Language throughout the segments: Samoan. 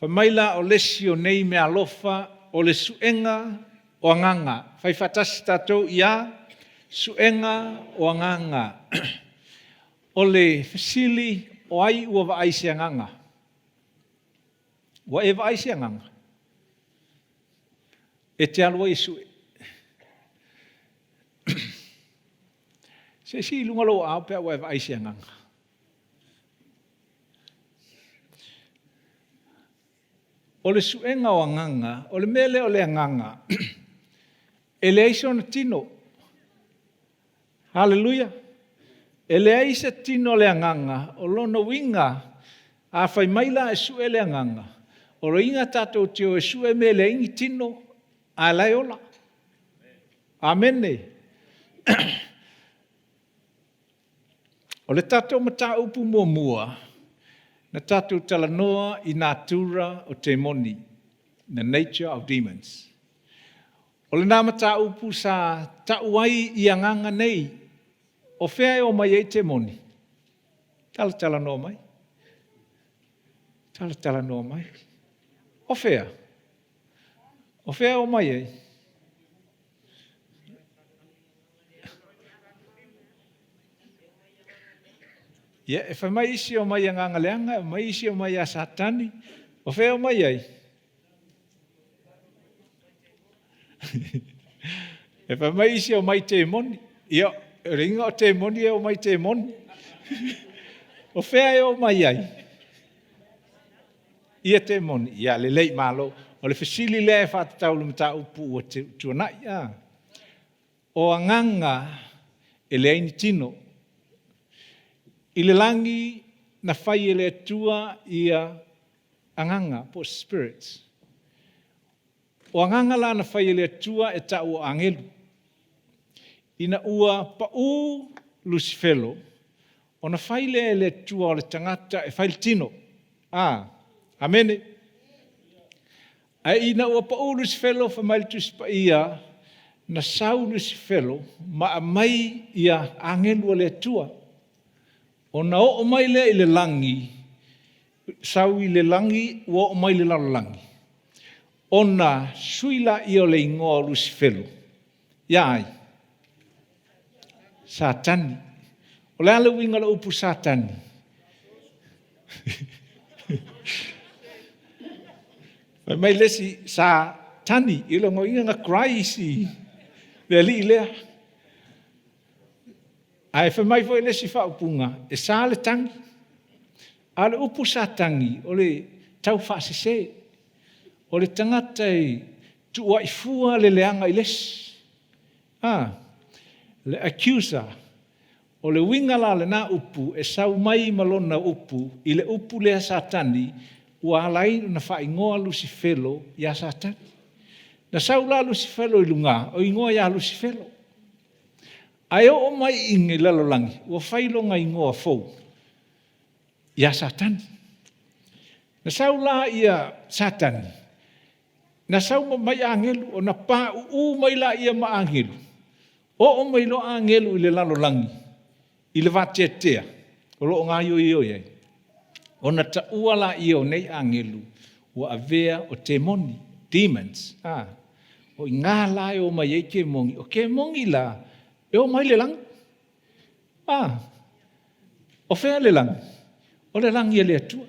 Fai mai la o le isi o nei meaalofa o le suega o agaga. Fai faatasi tatou, ia, suega o agaga. O le fesili, o ai ua vaai i se agaga? Ua e vaai i se agaga? E te alu ai e sue. Se i sii i luga lou aao pe a ua e vaai i se agaga. O le suega o agaga, o le mea lea o le agaga, e leai sona tino. Haleluia! E leai se tino o le agaga, o lona uiga, a fai mai la e sue le agaga, o lona uiga tatou te o e sue mea e leai ni tino a o la e ola. Amene. O le tatou mataupu muamua, na tatou talanoa i natura o temoni, the nature of demons. O lena mataupu sa tau ai i agaga nei, o fea e omai ai temoni? Talatalanoa mai. Talatalanoa mai. O fea? O fea e omai ai? Ia, e fai mai isi e omai i agaga leaga, e omai isi e omai ia Satani. O fea e omai ai? E fai mai isi e omai i temoni. Ia, o le uiga o temoni e omai i temoni. O fea e omai ai? Ia temoni. Ia lelei, malo. O le fesili lea e faatatau i le mataupu ua tuanai. A? O agaga e leai ni tino. I le lagi na fai e le Atua ia agaga po o spirits. O agaga la na fai e le Atua e tau o agelu. Ina ua pau Lusifelo, ona fai lea e le Atua o le tagata e fai le tino. A, amene. Ae ina ua pau Lusifelo fai mai le Tusi Paia, na sau Lusifelo ma aumai ia agelu a le Atua. Ona oo mai lea i le lagi, sau i le lagi ua oo mai i le lalolagi, ona sui lea o le igoa o Lusifelo ia ai? Satani. O le a le uiga o le upu Satani? Fai mai le isi, sa tani, o lona uiga na cry isi le alii lea. Ae fai mai foi le isi faaupuga, e sa le tagi. A o le upu Satani, o le taufaasese. O le tagata e tuuai fua le leaga i le isi. A, le accuser. O le uiga la o lena upu, e sau mai ma lona upu i le upu lea Satani, ua ala ai ona faaigoa Lusifelo ia Satani. Na sau la Lusifelo i luga, o igoa ia Lusifelo. Ae oo mai i le lalolagi, ua fai lona igoa fou ia Satani. Na sau la ia Satani, na sau ma aumai agelu, ona pauu mai lea ma agelu, oo mai loa agelu i le lalolagi i le vateatea o lo o gaoioi ai, ona taua lea o nei agelu ua avea o temoni, demons. O i ina la e omai ai temoni. O temoni la, e omai i le lagi. O fea le lagi? O le lagi a le Atua.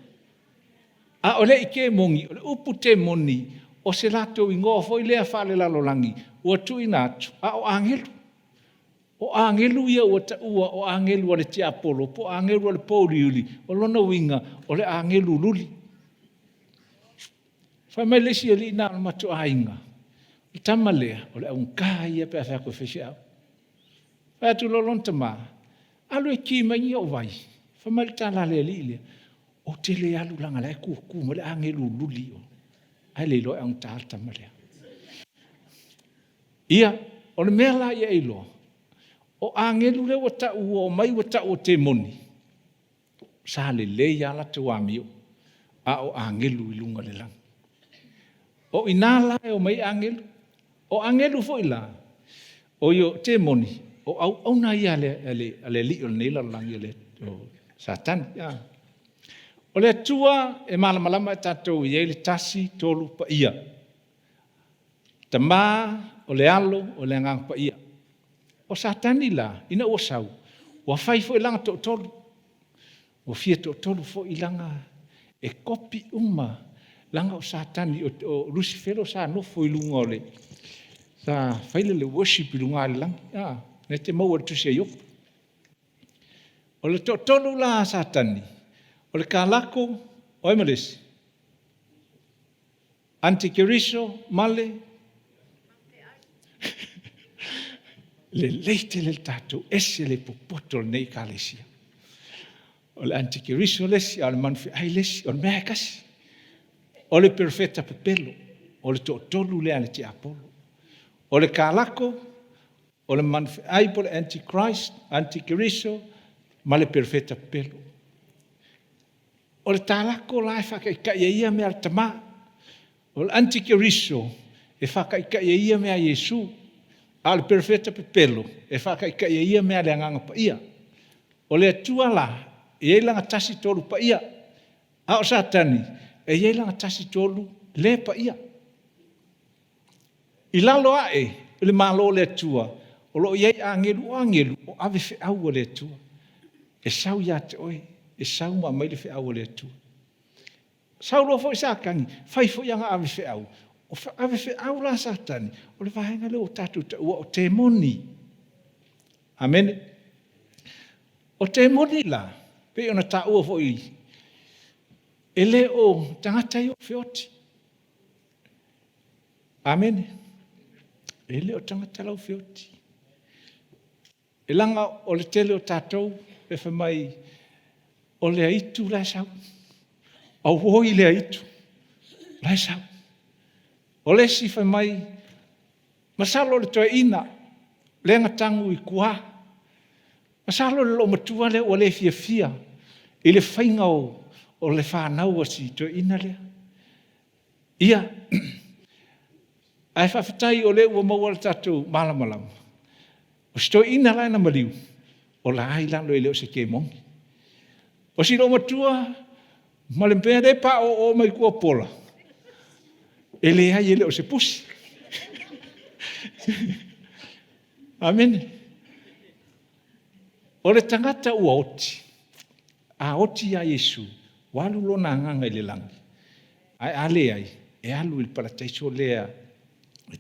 A o le i temoni, o le upu temoni, o se latou igoa foi lea faalelalolagi ua tuuina atu, a o agelu. O agelu ia ua taua o agelu a le tiapolo po o agelu a le pouliuli, o lona uiga o le agelu luli. Fai mai le isi alii na o le matou aiga, o le tama lea, o le augata ia pe a fai atu e faifeau. Fai atu loa lona tama, alu e ki mai ni ou vai. Fai mai le tala a le alii lea, ou te le alu leaga o la e tutu mai le agelu luli i o. Ae le iloa e augata le tama lea. Ia, o le mea la ia e iloa, o agelu lea ua tau ua omai ua tau o temoni, sa lelei lava latou amio a o agelu i luga o le lagi. O i ina la e omai ai agelu. O agelu foi la, oi o temoni, o auauna ia a le alii o lenei lalolagi o Satani. O le Atua e malamalama i tatou e i ai le Tasi, Tolu, Paia. Tama, o le Alo, o le Agaga Paia. O Satani la, ina ua sau, ua fai foi lana toatolu, ua fia toatolu foi lana, e kopi uma, leaga o Satani, o Lusifelo sa nofo i luga o le, sa fai le worship i luga i le lagi, lena e te maua i le tusi a Iopu. O le toatolu la a Satani, o le kalako, o ai ma le isi? Atikeriso ma le lelei tele le tatou, ese le popoto o lenei Ekalesia. O le atikeriso le isi, a o le manufeai le isi, o le mea lava e tasi. O le perofeta pepelo, o le toatolu lea a le tiapolo. O le kalako, o le manufeai po o le anti-christ, atikeriso ma le perofeta pepelo. O le talako la e faataitai e ia mea a le tama. O le atikeriso e faataitai e ia mea a Iesu. A o le perofeta pepelo, e faataitai e ia mea a le Agaga Paia. O le Atua la, e i ai Lana Tasi Tolu Paia, a o Satani, e i ai lana Tasi Tolu le paia. I lalo ae o le Malo o le Atua, o lo o i ai agelu, o agelu o avefeau a le Atua, e sau ia te oe, e sau ma aumai le feau a le Atua. Sau loa foi Satani fai foi ana avefeau. O avefeau la a Satani, o le vaega lea ua tatou taua o temoni. Amene. O temoni la, pei ona taua foi, e le o tagata ia ua feoti. Amene. E le o tagata la ua feoti. E leaga o le tele o tatou e fai mai o le aitu la e sau, auoi le aitu la e sau. O le isi fai mai, masalo o le toeaina lea na tanu i tua, masalo o le loomatua lea ua le fiafia i le faiga o le fanau a si toeaina lea. Ia, ae faafetai o lea ua maua lo tatou malamalama, o si toeaina la na maliu, o la e i lalo e le o se kemoni. O si loomatua ma le mea lea e paoo mai tua o pola, e leai e le o se pusi. Amene. O le tagata ua oti, a oti ia Iesu, ua alu lona agaga i le lagi, ae a leai, e alu i le parataiso lea e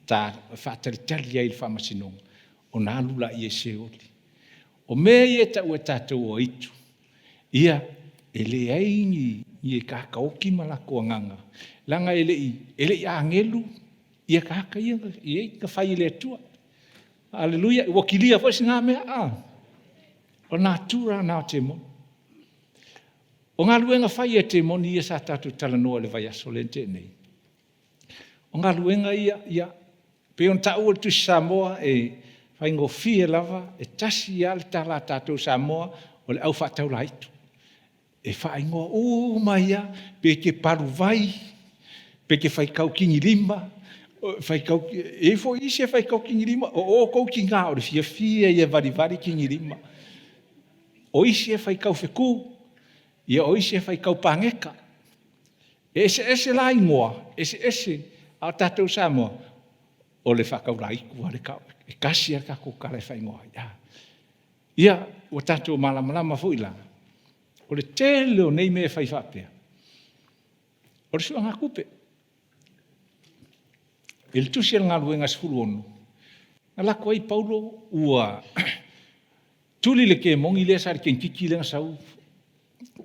faatalitali ai i le faamasinoga, ona alu lea i Seoli. O mea ia e taua e tatou o aitu, ia, e leai ni tagata oti ma latou agaga, leaga e le i agelu tagata ia na fai e le Atua. Aleluia. Ua kilia foi si na mea. O le natura lena o temoni. O galuega fai a temoni ia sa tatou talanoa i le vaiaso lea na tea nei, o galuega ia, e pei ona taua i le Tusi Samoa, e faigofie lava, e tasi lava le tala a tatou Samoa, o le au faataulaitu. E faaigoa uma ai lava, pe te paluvai, pe te faitau tinilima, e i ai foi isi e faitau tinilima. O outou tina o le fiafia ia e valivali tinilima. O isi e faitau fetu, o isi e faitau paneta. E eseese la igoa, eseese, a o tatou Samoa, o le faataulaitu lava, e tasi lava le tatou tala e faaigoa ai. Ia, ua tatou malamalama foi la, o le tele o nei mea e fai faapea, o le suegatupe. I le tusi a le Galuega 16, na lako ai Paulo ua tuli le kemoni lea sa i le teineitiiti lea na sau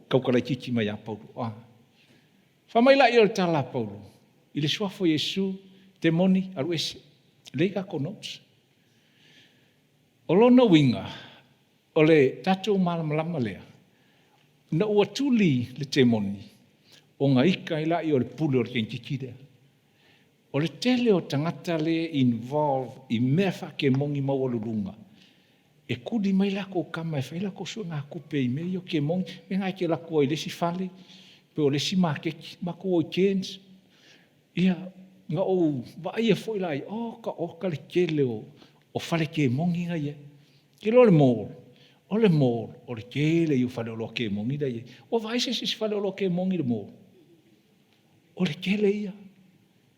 tautala laitiiti mai ia Paulo. Fai mai lea o le tala a Paulo, i le suafa o Iesu, temoni alu ese. Lea e i tatou notes. O lona uiga, o le tatou malamalama lea, ina ua tuli le temoni, ona ita ai lea o le pule o le teineitiiti lea. O le tele o tagata lea e involve i mea faakemoni maualuluga, e tuli mai latou tama e fai a latou suegatupe i mea ia o kemoni. O mea na e te alu atu ai i le isi fale, po o le isi maketi, matou o i Cairns, ia, na ou vaaia foi la, oka oka le tele o fale kemoni na e i ai. E te iloa o le mall, O le mall, o le tele ia o faleoloa kemoni la e i ai. Ua vaai se isi i se faleoloa kemoni i le mall? O le tele ia,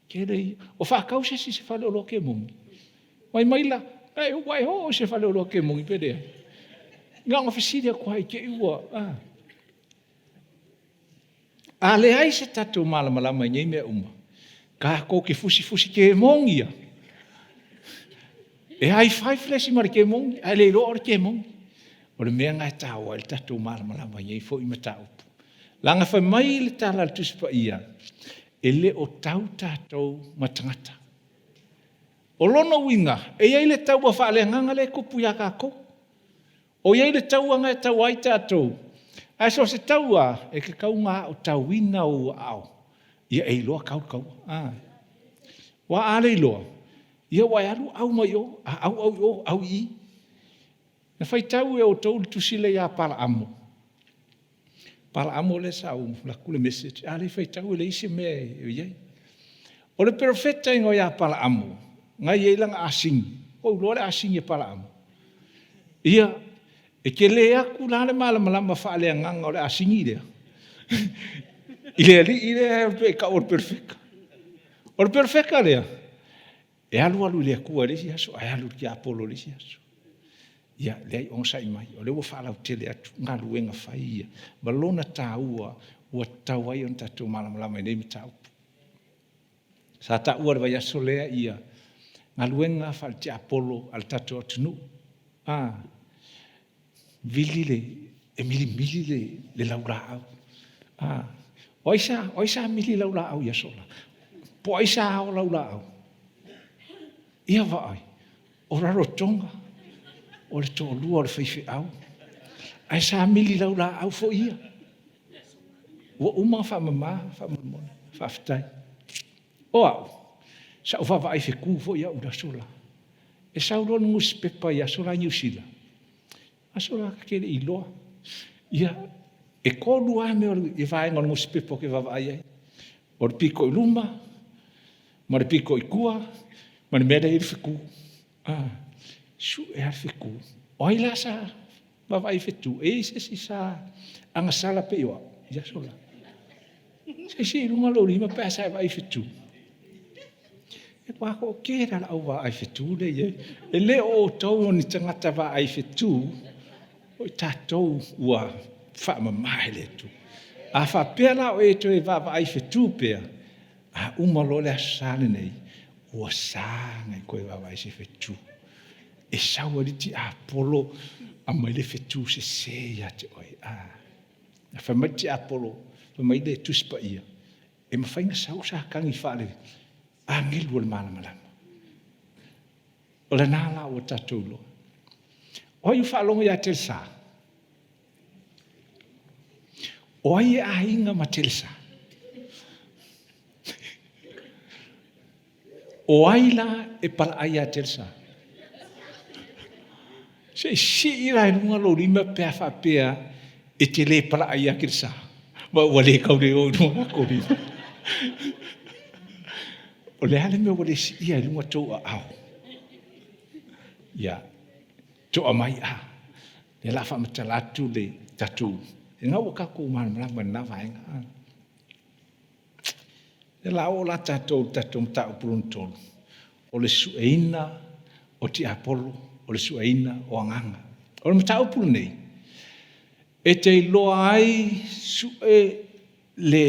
tele ia. O faatau se isi i se faleoloa kemoni? Fai mai la, ua e oo i se faleoloa kemoni pe leai? Na ona fesili atu lava i te i ua... A leai se tatou malamalama i nei mea uma, tatou te fusifusi kemoni lava. E high five le isi ma le kemoni ae le iloa o le kemoni. O le mea lena e taua ai le tatou malamalama i nei foi mataupu. Leaga fai mai le tala a le Tusi Paia, e le o tau tatou ma tagata. O lona uiga, e i ai le taua faaleagaga lea e tupu ia tatou. O i ai le taua lena e taua ai tatou, ae so o se taua lava, e tatau ona aotauina ou aao ia e iloa tau le taua. Aua a le iloa, ia ua e alu au mai o, a au au i o, au i i. Na faitau e outou le tusi lea ia Paraamu? Paraamu lea sa ou alu atu le message, a le faitau e leai se mea o i ai. O le perofeta e igoa ia Paraamu, na e i ai lana asini. Ua ou iloa le asini a Paraamu. Ia, e tele atu la le malamalama faaleagaga o le asini lea i le alii lea e tau o le perofeta. O le perofeta lea, e alu alu i le Atua i le isi aso ae alu i le tiapolo i le isi aso. Ia, leai, onosai mai, o lea ua faalautele atu galuega fai ia ma lona taua ua tatau ai ona tatou malamalama i nei mataupu. Sa taua i le vaiaso lea galuega faale-tiapolo a le tatou atunuu, e milimili le laulaau. O ai sa mili laulaau i aso la? Po o ai sa ao laulaau? Ia vaai, o Rarotoga, o le toalua o le faifeau, ae sa mili laulaau foi ia. Ua uma ona faamama faamolemole. Faafetai. O au, sa ou vaavaai fetu foi au i le aso la. E sau loa le nusipepa i aso la i Niu Sila, aso la ta te le i iloa. Ia, e 3 lava mea o le vaega o le nusipepa ou te vaavaai i ai, o le pito i luma ma le pito i tua ma le mea la e i ai le fetu. Sue lava le fetu. O ai la sa vaavaai i fetu? E i ai se isi sa agasala pei o au i aso la? Se i sii i luga lou lima pe a sa e vaai i fetu. E matua toatele lava le au vaai fetu lea e i ai. E le o outou o ni tagata vaai fetu, o i tatou ua faamama e le Atua. A faapea la o e toe vaavaai fetu pea, a uma loa le Aso Sa lenei, ua sa ona e toe vaavaai i se fetu. E sau ai le tiapolo aumai le fetu sese ia te oe. Fai mai le tiapolo, fai mai le Tusi Paia, e mafai ona sau Satani faale-agelu o le malamalama. O lena la ua tatou iloa. O ai ua faalogo ia Telesa? O ai e aiga ma Telesa? O ai la e palaai ia Telesa? Se i sii la i luga lou lima pe a faapea e te le palaai ia Telesa. Ma ua le tau le o i luga o latou lima. O le a le mea ua le siia ai i luga outou aao? Ia, toa mai. O lea o le a faamatala atu le tatou... O lena ua tatou malamalama i lena vaega. O le a oo la tatou i le tatou mataupu lona 3, o le sueina o tiapolo, o le sueina o agaga. O le mataupu lenei, e te iloa ai sue le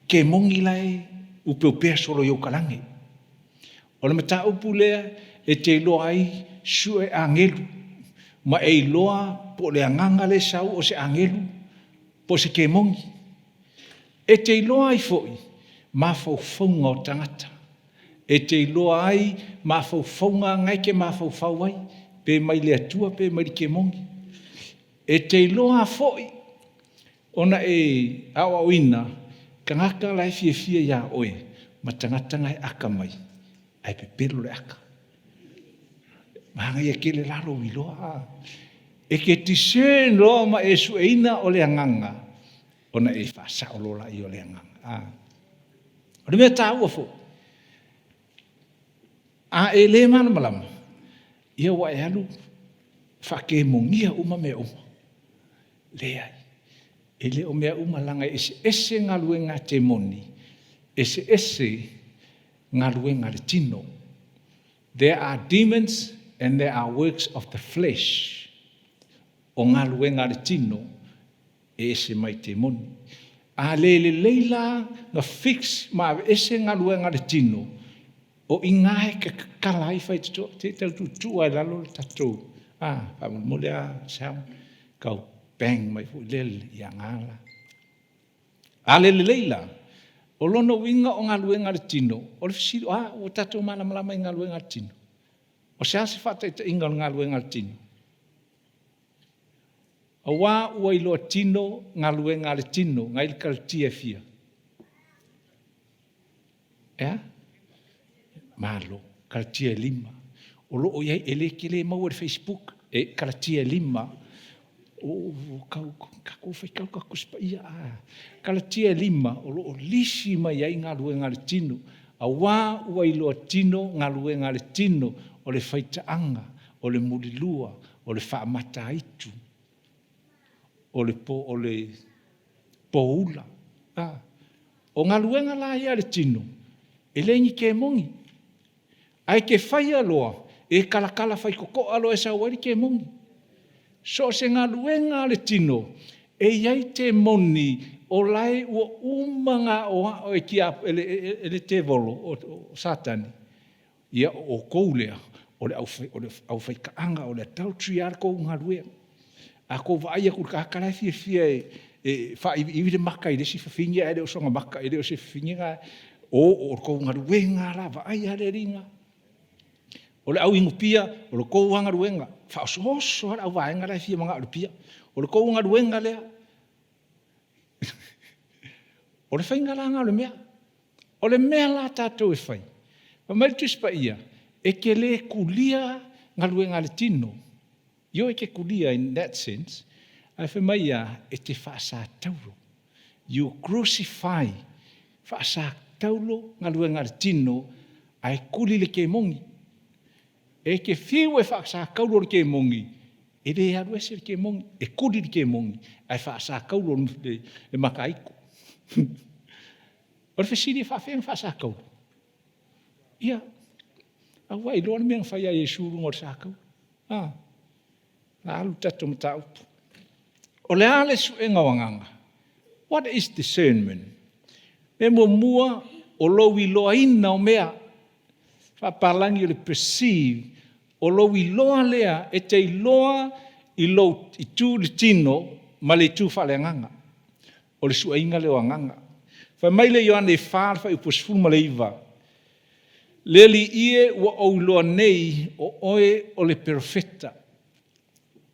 kemoni la e opeopea solo i ou talaane. O le mataupu lea e te iloa ai sue agelu, ma e iloa po o le agaga lea e sau o se agelu po o se kemoni. E te iloa ai foi mafaufauga o tagata. E te iloa ai mafaufauga na e te mafaufau ai, pe mai le Atua pe mai le kemoni. E te iloa foi ona e aoaoina tagata la e fiafia ia oe ma tagata na e aka mai ae pepelo le aka. Manaia tele la lou iloa. E te discern loa ma e sueina o le agaga, ona e faasao loa lea o le agaga. O le mea taua foi, a e le malamalama, ia ua e alu Faakemonia uma mea uma. Leai. E le o mea uma leaga e eseese galuega a temoni, eseese galuega a le tino. There are demons and there are works of the flesh. O galuega a le tino e ese mai temoni. A le lelei la na fix ma aveese galuega a le tino, o i ina e kakala ai faitotoa, te i tau tuutuu lava i lalo le tatou, a, faamolemole lava sound, tau bang mai foi lele, ia na la. A le lelei la, o lona uiga o galuega a le tino, o le fesili, a ua tatou malamalama i galuega a le tino? O se a se faataitaiga o le galuega a le tino? Aua ua iloa tino galuega a le tino, nai le Kalatia e fia? E a? Malo. Kalatia e 5. O lo o i ai, e le te le maua i le Facebook, e Kalatia e 5. O tatou faitau tatou Tusi Paia. Kalatia e 5, o lo o lisi mai ai galuega a le tino, aua ua iloa tino galuega a le tino, o le faitaaga, o le mulilua, o le faamataitu, o le poula. O galuega la ia a le tino, e le ni kemoni, ae e te faia loa, e talatala faitotoa loa e sau ai le kemoni. So o se galuega lava a le tino, e i ai temoni o la e ua uma ona aoao e le tevolo o Satani, ia o outou lea, o le aufaitaaga, o le adultery lava le tou galuega. A outou vaai atu i le tagata la e fiafia e faaiviivi le mata i le isi fafine ae le o sona mata, e le o se fafine lena, o le tou galuega lava la, vaai lava le alii lena. O le au inupia, o le tou lava galuega, e faaosooso lava le auvaega la e fia mananao i le pia. O le tou galuega lea. O le faiga la lena o le mea. O le mea la a tatou e fai, fai mai le Tusi Paia, e te le tulia galuega a le tino. Ioe, e te tulia in that sense, ae fai mai e a? E te faasataulo. You crucify, faasataulo galuega a le tino ae tuli le kemoni. E te fiu e faasataulo i le kemoni, e le alu ese le kemoni, e tuli le kemoni ae faasataulo le mataitu. O le fesili, e faapefea ona faasataulo? Ia, aua e iloa le mea na fai ia Iesu i luga o le satauro. A, o le a alu le tatou mataupu. O le a le suega o agaga? What is discernment? O le mea muamua, o lou iloaina o mea. Faapapalagi o le perceive, o lou iloa lea, e te iloa i lou itu i le tino ma le itu faale-agaga. O le sueina lea o agaga. Fai mai le Ioane 4 fuaiupu 19, Le Alii e, ua ou iloa nei o oe o le perofeta.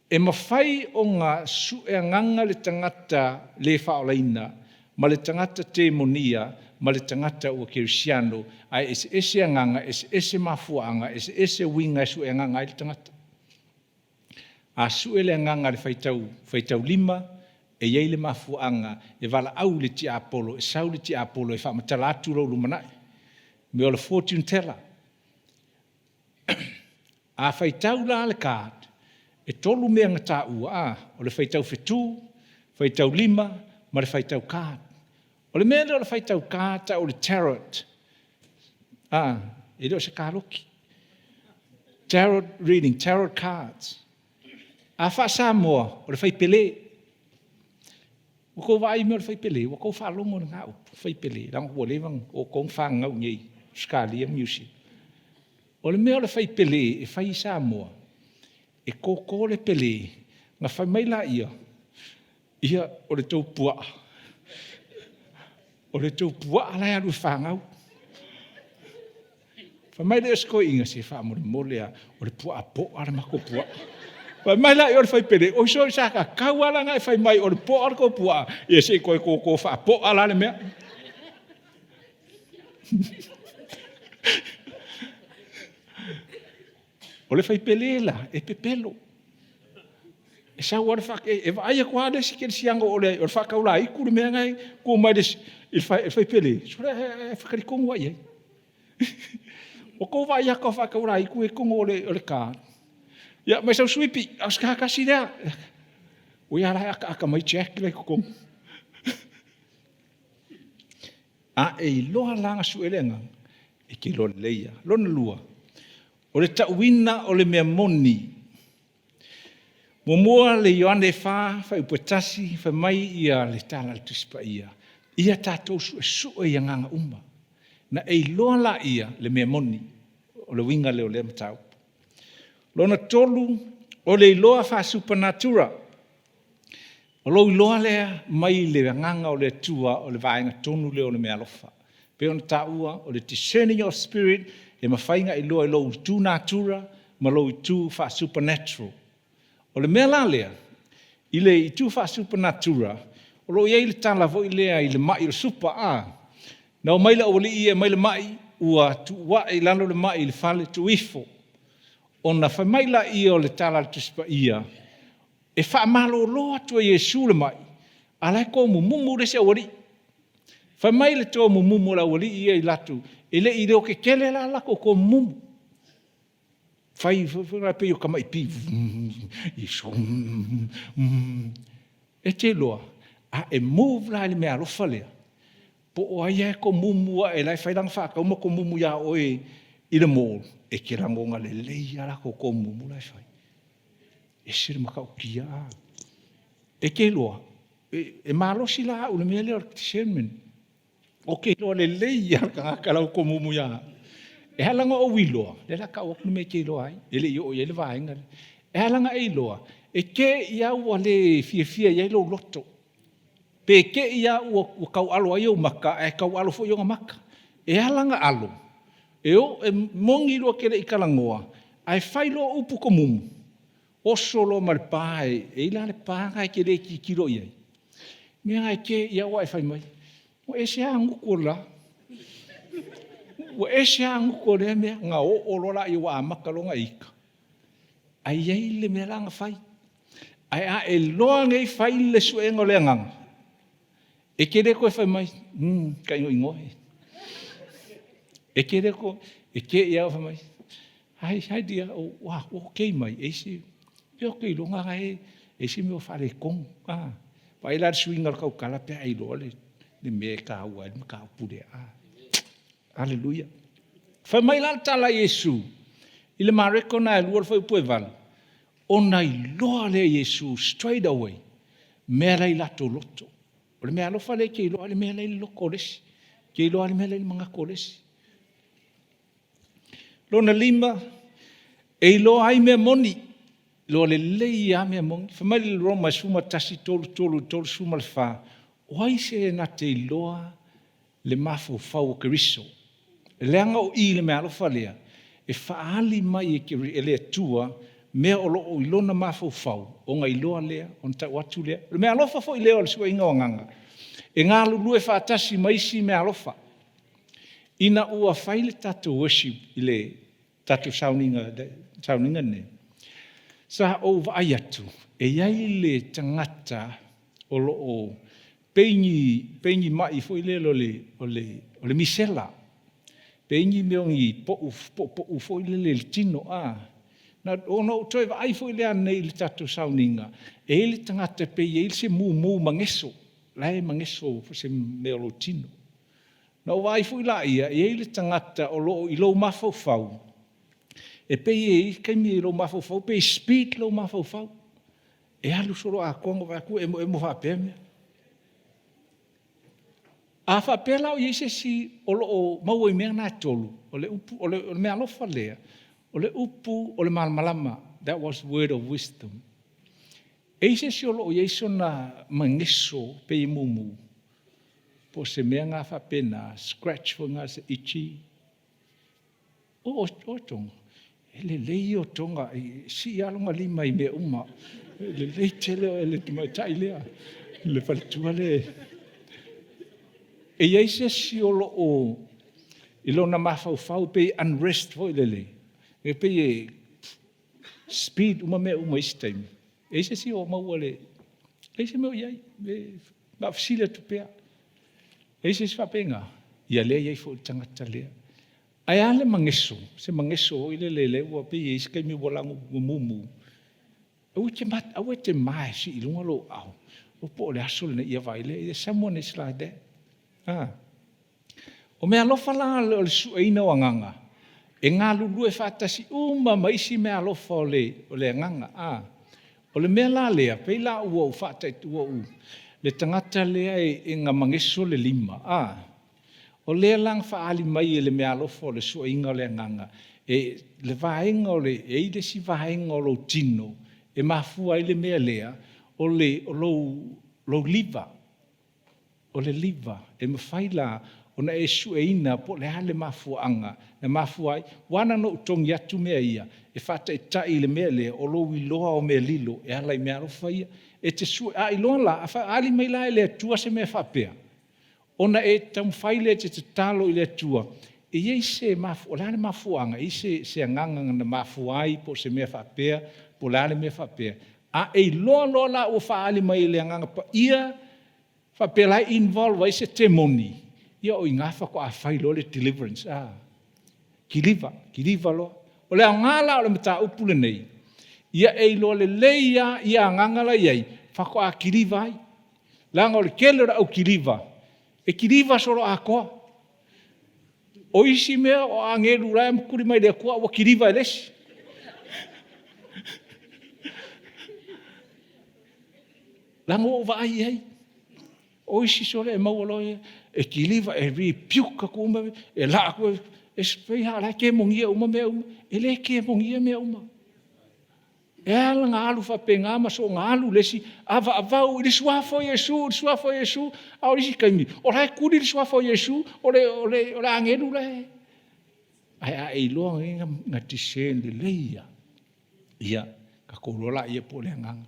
E mafai ona sue agaga le tagata le faaolaina ma le tagata temonia ma le tagata ua kerisiano, ae eseese agaga, eseese mafuaaga, eseese uiga e sue agaga ai le tagata. A sue le agaga i le faitau, faitaulima, e i ai le mafuaaga e valaau i le tiapolo, e sau le tiapolo e faamatala atu lou lumanai. O le mea o le fortune teller. A faitau la le card, e 3 mea na taua, a, o le faitau fetu, faitaulima ma le faitau card. O le mea lea o le faitau card e tau o le tarot, a, e le o se kaloti. Tarot reading, tarot cards. A faa-Samoa, o le faipele. Ua outou vaai i mea o le faipele? Ua outou faalogo i lena upu faipele? Leaga ua leva ona outou na fananau i inei i Ausetalia ma Niu Sila. O le mea o le faipele e fai i Samoa, e toto le pele, ona fai mai lea, ia, o le tou puaa, o le tou puaa la e alu e fanau. Fai mai lea o si toeaina, se faamolemole lava, o le puaa poa le matou puaa. Fai mai lea o le faipele, oi sole, sa tatau lava la ona e fai mai o le poa le tou puaa, ia se i toe toto faapoa la le mea. O le faipele la, e pepelo. E sau lava le faate, e vaai atu lava le isi kerisiano o le faataulaitu le mea lena e tu mai le faipele, sole ae talitonu lava i ai. Ua tou vaai i ata o faataulaitu ia i totonu o le car? Ia, aumai sau suipi, a o se tasi lea. Ui a la e akaaka mai Jack la e i totonu. A e iloa la ona sue le agaga, e te iloa lelei lava. Lona lua, o le tauina o le mea moni. Muamua le Ioane 4 fuaiupu e 1, fai mai le tala a le Tusi Paia, “Ia tatou suesue i agaga uma, ona e iloa lea le mea moni.” O le uiga lea o lea mataupu. Lona tolu, o le iloa faale-supernatural. O lou iloa lea mai le Agaga o le Atua o le vaega tonu lea o le meaalofa. E pei ona taua o le discerning of spirit, e mafai ona e iloa i lou itu natura ma lou itu faale-supernatural. O le mea la lea, i le itu faale-supernatural, o lo o i ai le tala foi lea i le mai o le supa. Na omai le aualii ia e aumai le mai ua tuu ae i lalo le mai i le fale tuu ifo. Ona fai mai lea o le tala a le Tusi Paia, e faamalolo atu e Iesu le mai, a o la e tomumumu le isi aualii. Fai mai le tomumumu a le aualii ia i latou, e le i leotetele la le latou tomumumu, fai foi pei o tamai pī, e te iloa, a e move la i le meaalofa lea, po o ai lava e tomumu ae o la e fai lana faatau ma tomumu ia oe i le mall, e te lagona lelei lava o latou tomumumu la e fai. E ese le matautia. E te iloa, e malosi la au i le mea lea o le discernment, ou te iloa lelei lava le tagata la e tomumu ia au. E ala ona ou iloa, o lea o le a tau atu le mea e te iloa ai, e le i oo i ai le vaega lea. E ala ona e iloa, e te i lava ua le fiafia i ai lou loto, pe te i lava ua taualo ai ou mata ae taualo foi ona mata. E ala ona alo, e moni lua te le i talanoa, ae fai loa upu tomumu, oso loa ma le pa, e i ai la le pa lena e te le tilotilo i ai, mea lena e te i lava ua e fai mai, ua ese lava agutu o le la, ua ese lava agutu o lea mea, ona oo loa lea ua amata loa ona e ita, ae i ai le mea la na fai. Ae a e iloa nei fai le suega o le agaga, e te le toe fai mai, hum tainoino e. E te le toe, e te i lava ua fai mai, hi dear, ua okei mai? E i ai se, ou te iloa e i ai se mea o faaletonu. Vaai la i le suiga o le tautala pe a e iloa le mea e taua ai le mataupu lea. Aleluia. Fai mai la le tala a Iesu i le Mareko lena e 2 le fuaiupu e 8, ona iloa lea e Iesu straight away mea la e i latou loto. O le meaalofa lea e te iloa ai le mea la e i le loto o le isi, e te iloa ai le mea la e i le manatu o le isi. Lona lima, e iloa ai mea moni, iloa lelei lava mea moni. Fai mai le Roma 11, 33 i le 34, o ai se na te iloa le mafaufau o Keriso? Leaga o i i le meaalofa lea, e faaali mai e le Atua mea o lo o i lona mafaufau, ona iloa lea, ona tau atu lea. O le meaalofa foi lea o le sueina o agaga, e galulue faatasi ma isi meaalofa. Ina ua fai le tatou worship i le tatou sauniga lenei, sa ou vaai atu e i ai le tagata o lo o peigi mai foi lele o le misela, peigi mea o ni poupou foi lele i le tino. Ona ou toe vaai foi lea ananei i le tatou sauniga, e i ai le tagata e pei e i ai se mumu mageso, la e mageso i se mea o lou tino. Na ou vaai foi la e i ai le tagata o lo o i lou mafaufau, e pei e i ai le taimi i lou mafaufau e pei e speed lou mafaufau, e alu soloatoa, na ou vaai atu ua emoemo faapea mea. A faapea la o i ai se isi o lo o maua i mea na e tolu, o le meaalofa lea, o le upu o le malamalama, that was word of wisdom. E i ai se isi o lo o i ai sona mageso pei e mumu, po o se mea lena faapena, scratch foi lena itchy. O oe Toga, e lelei ia o Toga, e sii lava lona lima i mea uma. E lelei tele oe le tamaitai lea, le faletua lea. E i ai se isi o lo o i lona mafaufau pei e unrest foi lele, e pei e speed uma mea uma i isi taimi. E i ai se isi o maua i le… E leai se mea o i ai, na o le fesili atu pea. E i ai se isi faapena? Ia lea e i ai foi le tagata lea. Ae a le mageso, se mageso foi lele e pei e i ai isi taimi ua mumu. Aua e te, aua e te ma e sii i luga lou aao, po o le aso lenei, ia vaai lea, someone is like that. Ah. O meaalofa la o le sueina o agaga, e galulue faatasi uma ma isi meaalofa o le agaga. A. O le mea la lea, pei la ua ou faataitai, ua ou, le tagata lea e gamageso le lima, a, o lea la na faaali mai e le meaalofa o le sueina o le agaga, e, le vaega o le, e i ai le isi vaega o lou tino e mafua ai le mea lea, o le, o lou, lou liver, o le liver, e mafai la ona e sueina po o le a le mafuaaga na mafua ai. Ua ala ona ou togi atu mea ia, e faataitai i le mea lea, o lou iloa o mea lilo e ala i meaalofa ia. E te sue, a iloa la, a faaali mai la e le Atua se mea faapea, ona e taumafai lea e te tatalo i le Atua, e i ai se mafu, o le a le mafuaaga, e i ai se agaga na mafua ai po o se mea faapea, po o le a le mea faapea. A e iloa loa la ua faaali mai e le Agaga Paia faapea la e involve ai se temoni, ia o i ina faatoa fai loa le deliverance, a, kiliva, kiliva loa. O le aoga la o le mataupu lenei, ia e iloa lelei lava ia agaga la e i ai, faatoa kiliva ai. Leaga o le tele o le au kiliva, e kiliva soloatoa. O isi mea o agelu la e tuli mai e le Atua ae ua kiliva e le isi. Leaga ua ou vaai i ai. O isi sole e maua loa, e kiliva, e rebuke atu uma, e laa atu, e pei lava o la e kemonia uma mea uma. E le kemonia mea uma. E ala ona alu faapena ma soona alu le isi avaavau i le Suafa o Iesu, i le Suafa o Iesu, a o isi taimi, o la e tuli le Suafa o Iesu, o le agelu la e… Ae a e iloa ona discern lelei lava, ia, ona tatou iloa lea po o le agaga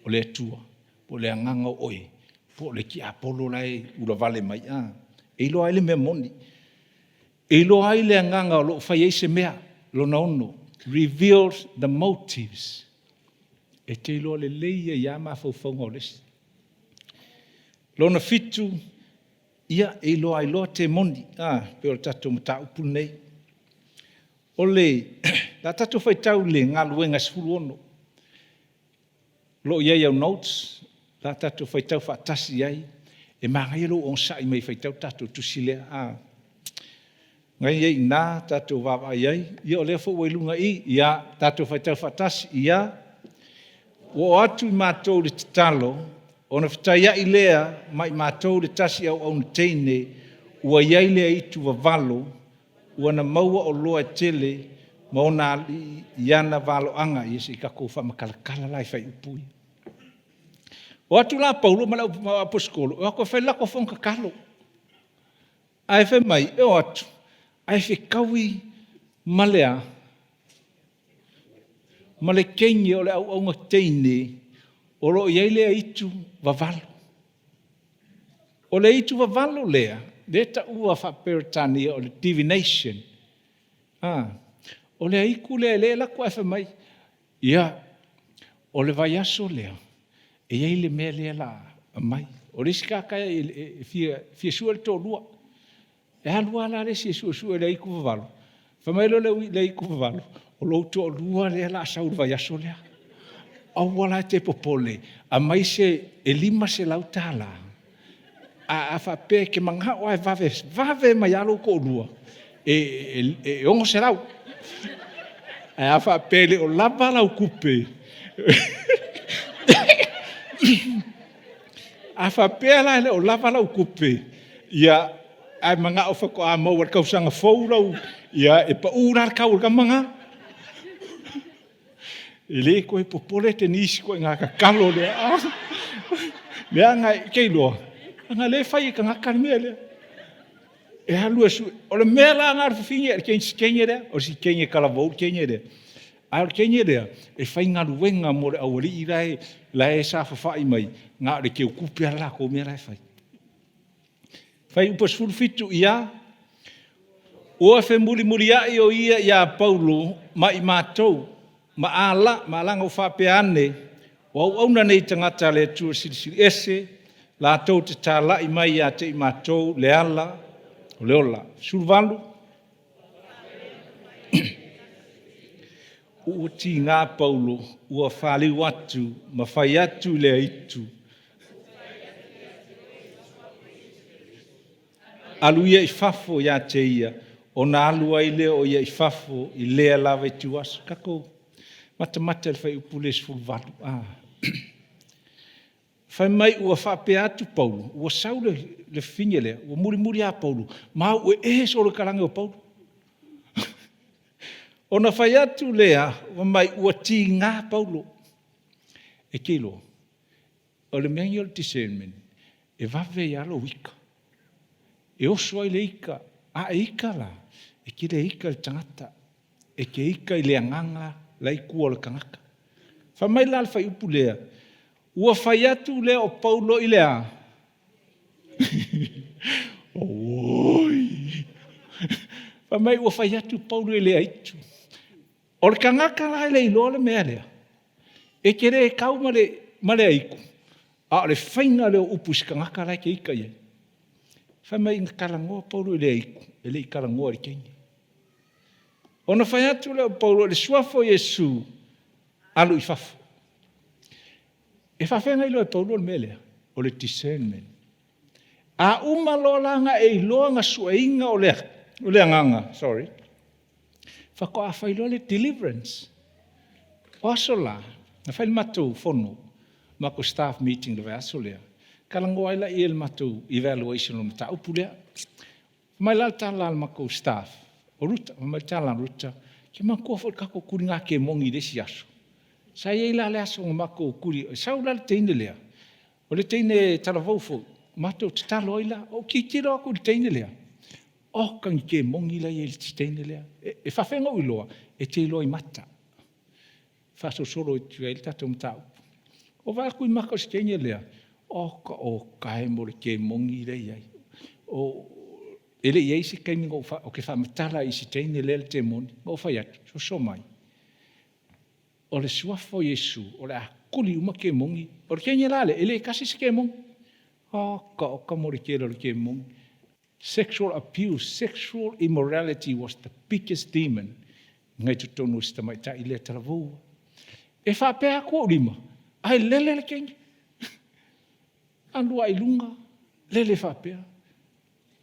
o le Atua, po o le agaga o oe, po o le tiapolo la e ulavale mai. E iloa ai le mea moni. E iloa ai le agaga o lo o fai ai se mea. Lona ono, reveals the motives. E te iloa lelei ai lava mafaufauga o le isi. Lona fitu, ia, e iloa ai loa temoni, pei o le tatou mataupu lenei. O le a tatou faitau i le Galuega 16, o lo o i ai i au notes, o le a tatou faitau faatasi i ai. E manaia lou onosai mai e faitau le tatou tusi lea. O lena e i ai i ina tatou vaavaai i ai. Ia o lea foi ua i luga i i. Ia tatou faitau faatasi. Ia, ua oo atu i matou le tatalo, ona fetaiai lea ma i matou le tasi auauna teine ua i ai le aitu vavalo, ua na maua oloa e tele ma ona alii i ana valoaga. Ia se i tatou faamatalatala la i fuaiupu ia. O atu la Paulo ma le au aposetolo e o atu e fai le latou fono tatalo. Ae fai mai e o atu ae fetaui ma le a? Ma le teine o le auauna teine o lo o i ai le aitu vavalo. O le aitu vavalo lea, lea e taua faa-Peretania o le divination. O le aitu lea lea e alu atu ae fai mai, ia, o le vaiaso lea, e i ai le mea lea o le a aumai. O le isi tagata e fia sue le toalua. E alu lava la le isi e suesue e le aitu vavalo, fai mai loa le aitu vavalo, o lou toalua lea o le a sau i le vaiaso lea. Aua la e te popole, aumai se… e $500. A faapea e te manao lava e vave, vave mai lava lou toalua, e $600. Ae a faapea e le o lava lau tupe, a faapea la e le o lava lau tupe, ia, ae manao faatoa maua i le tausaga fou lau… ia e pau la le tau o le tama lena. E le toe popole Tenise i le ituaiga tatalo lea, leaga e te iloa, leaga o lea e fai e tagata le mea lea. E alu e sue, o le mea la lena o le fafine o le si teine lea, o si teine talavou le teine lea, a o le teine lea, e faigaluega mo le aualii la e saofafai mai, na o le teutupe lava le latou mea la e fai. Fuaiupu 17 I A, ua femulimuliai o ia ia Paulo ma i matou ma alaga ou faapea ane, o auauna nei a tagata a le Atua Silisili Ese, latou te talai mai ia te i matou le ala o le ola. 18, Ua tiga Paulo, ua faliu atu ma fai atu i le aitu, Alu ia i fafo ia te ia, ona alu ai lea o ia i fafo i lea lava ituaso. Tatou matamata i le fuaiupu lea e 18. Fai mai ua faapea atu Paulo, ua sau le fafine lea, ua mulimuli lava Paulo, ma auee solo i talaane o Paulo. Ona fai atu lea, fai mai ua tiga Paulo. E te iloa, o le mea lenei o le discernment, e vave ai lava lou ita. E oso ai le ita, a e ita la, e te le ita i le tagata, e te ita i le agaga la e i tua o le tagata. Fai mai la le fuaiupu lea, ua fai atu lea o Paulo i le a? Auoi! Fai mai ua fai atu Paulo i le aitu. O le tagata la e le iloa le mea lea, e te le tau ma le aitu, a o le faiga lea o upu i se tagata la e te ita i ai. Fai mai na talanoa Paulo i le aitu, e le i talanoa i le teine. Ona fai atu lea o Paulo, i le suafa o Iesu, alu i fafo. E faapefea ona iloa e Paulo le mea lea? O le discernment. A uma loa la ona e iloa ona sueina o le agaga, sorry, faatoa fai loa lea o le deliverance. O aso la, na fai le matou fono, le matou staff meeting i le vaiaso lea, talanoa ai lea i le matou evaluation o le mataupu lea. Fai mai la le tala a le matou staff, o Ruta, fai mai le tala a Ruta, e te manatua foi le tatou tuliga kemoni i le isi aso? Sa i ai la le aso na matou tuli, e sau la le teine lea, o le teine talavou foi, matou tatalo ai la. Ou tilotilo atu i le teine lea, oka ni kemoni la e i le teine lea. E faapefea ona ou iloa? E te iloa i mata. E faasolosolo atu ai le tatou mataupu. Ou vaai atu i mata o si teine lea, oka oka e mo le kemoni lea e i ai. E le i i ai se taimi ou te faamatala ai i si teine lea le temoni. Na ou fai atu, soso mai, o le suafa o Iesu o le a tuli uma kemoni. O le teine la lea, e le tasi se kemoni. Oka oka mo le tele o le kemoni. Sexual abuse, sexual immorality was the biggest demon na i totonu o si tamaitai lea talavou. E faapea atu ou lima, ae lele le teine. Alu lava i luga, lele faapea,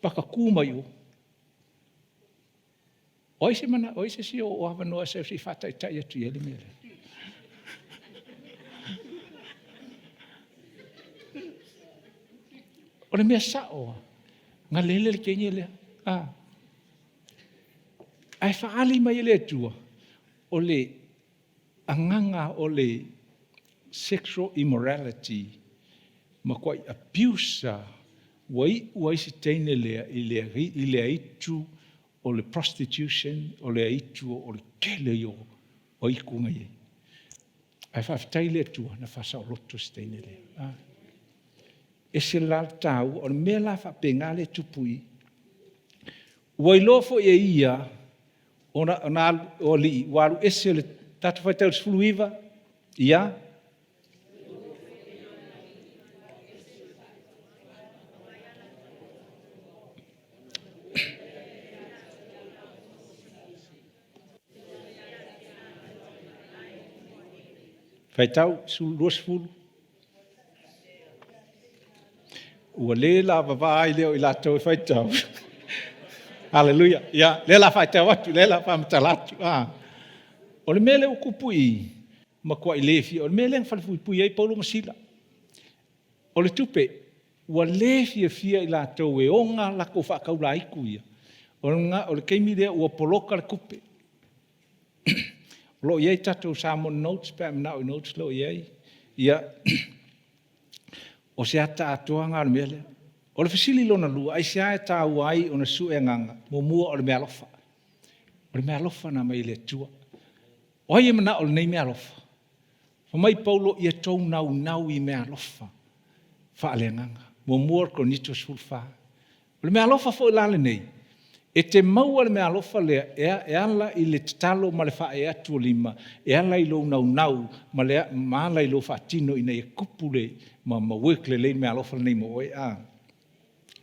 patatu mai o. O ai se isi o avanoa se i faataitai atu i ai le mea lea? O le mea sao lava, na lele le teine lea. Ae faaali mai e le Atua, o le agaga o le sexual immorality, matuai abuse lava, ua iu ai si teine lea i le aitu o le prostitution, o le aitu o le tele ia o aitu na i ai. Ae faafetai i le Atua na faasaoloto si teine lea. E ese la le taua, o le mea la faapena lea e tupu i i. Ua iloa foi e ia, o alii ua alu ese, tatou faitau i le 19, ia. Faitau 20. Ua le lavava ai lea o i latou e faitau. Aleluia. Ia, lea o le a faitau atu, lea o le a faamatala atu. O le mea lea ua tupu i i, matuai le fia, o le mea lea na falepuipui ai Paulo ma Sila. O le tupe, ua le fiafia i latou e ona latou faataulaitu ia, o le taimi lea ua poloka le tupe. O lo o i ai tatou Samoa notes pe a e manao i notes o lo o i ai. Ia, o se ata atoa lena o le mea lea. O le fesili lona lua, aisea e taua ai ona sue agaga? Muamua, o le meaalofa. O le meaalofa na aumai e le Atua. O ai e manao i lenei meaalofa? Fai mai Paulo, ia outou naunau i meaalofa faaleagaga. 1 Korinito 14. O le meaalofa foi la lenei, e te maua le meaalofa lea e ala i le tatalo ma le faaee atu o lima, e ala i lou naunau ma ala i lou faatino ina ia tupu ma work lelei le meaalofa lenei mo oe.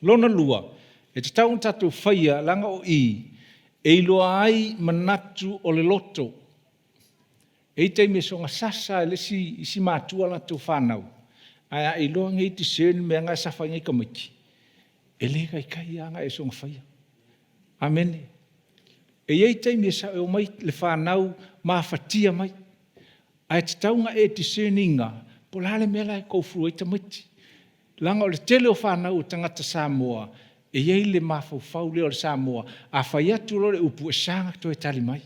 Lona lua, e tatau ona tatou faia, leaga o i e iloa ai manatu o le loto. E i ai taimi e soona sasa e le isi matua a latou fanau, ae a e iloa nei e discern le mea lena e suffer ai nai tamaiti, e le taitai lava ona e soona faia. Amene. E i ai taimi e omai le fanau mafatia mai, ae tatau ona e discern ina po o le a le mea la e go through ai tamaiti. Leaga o le tele o fanau a tagata Samoa, e i ai le mafaufau lea o le Samoa, a fai atu loa le upu, e sa ona toe tali mai.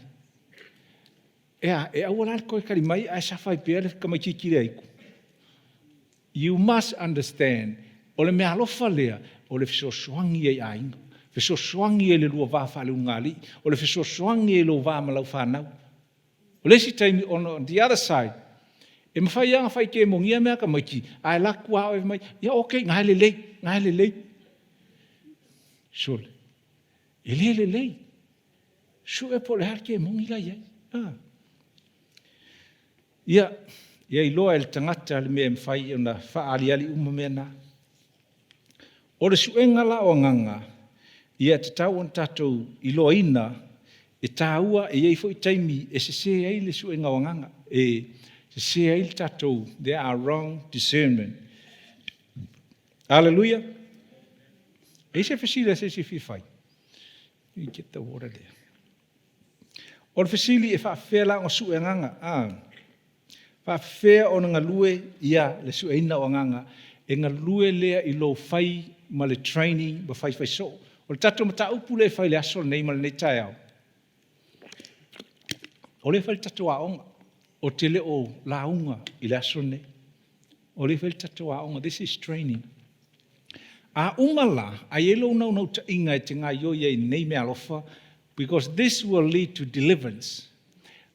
E a? E aua la le toe tali mai ae suffer ai pea le tamaitiiti lea? You must understand, o le meaalofa lea, o le fesoasoani ia i aiga, fesoasoani ia i le lua va faaleulugalii, o le fesoasoani ia i lou va ma lau fanau. O le isi taimi, on the other side, e mafai lava ona fai kemonia mea a tamaiti, ae alu atu lava oe fai mai, ia okay, na e lelei, na e lelei. Sole, e le lelei. Sue po o le a le kemoni la e i ai. Ah. Ia, ia iloa e le tagata le mea e mafai ona faaaliali uma mea na. O le suega la o agaga, ia e tatau ona tatou iloaina, e taua, e i ai foi taimi e sese ai le suega o agaga, e sese ai le tatou, there are wrong discernment. Hallelujah. E i ai se fesili a se isi e fia fai? You get the water there. O le fesili e faafefea la ona sue agaga? Ah. Faafefea ona galue ia le sueina o agaga? E galue lea i lou fai ma le training ma faifai soo. O le tatou mataupu lea e fai i le aso lenei ma lenei taeao, o lea e fai le tatou aoga, ou te le o lauga i le aso lenei. O lea e fai le tatou aoga, this is training. A uma la, a i ai lou naunautaiga e te gaoioi ai i lenei meaalofa, because this will lead to deliverance.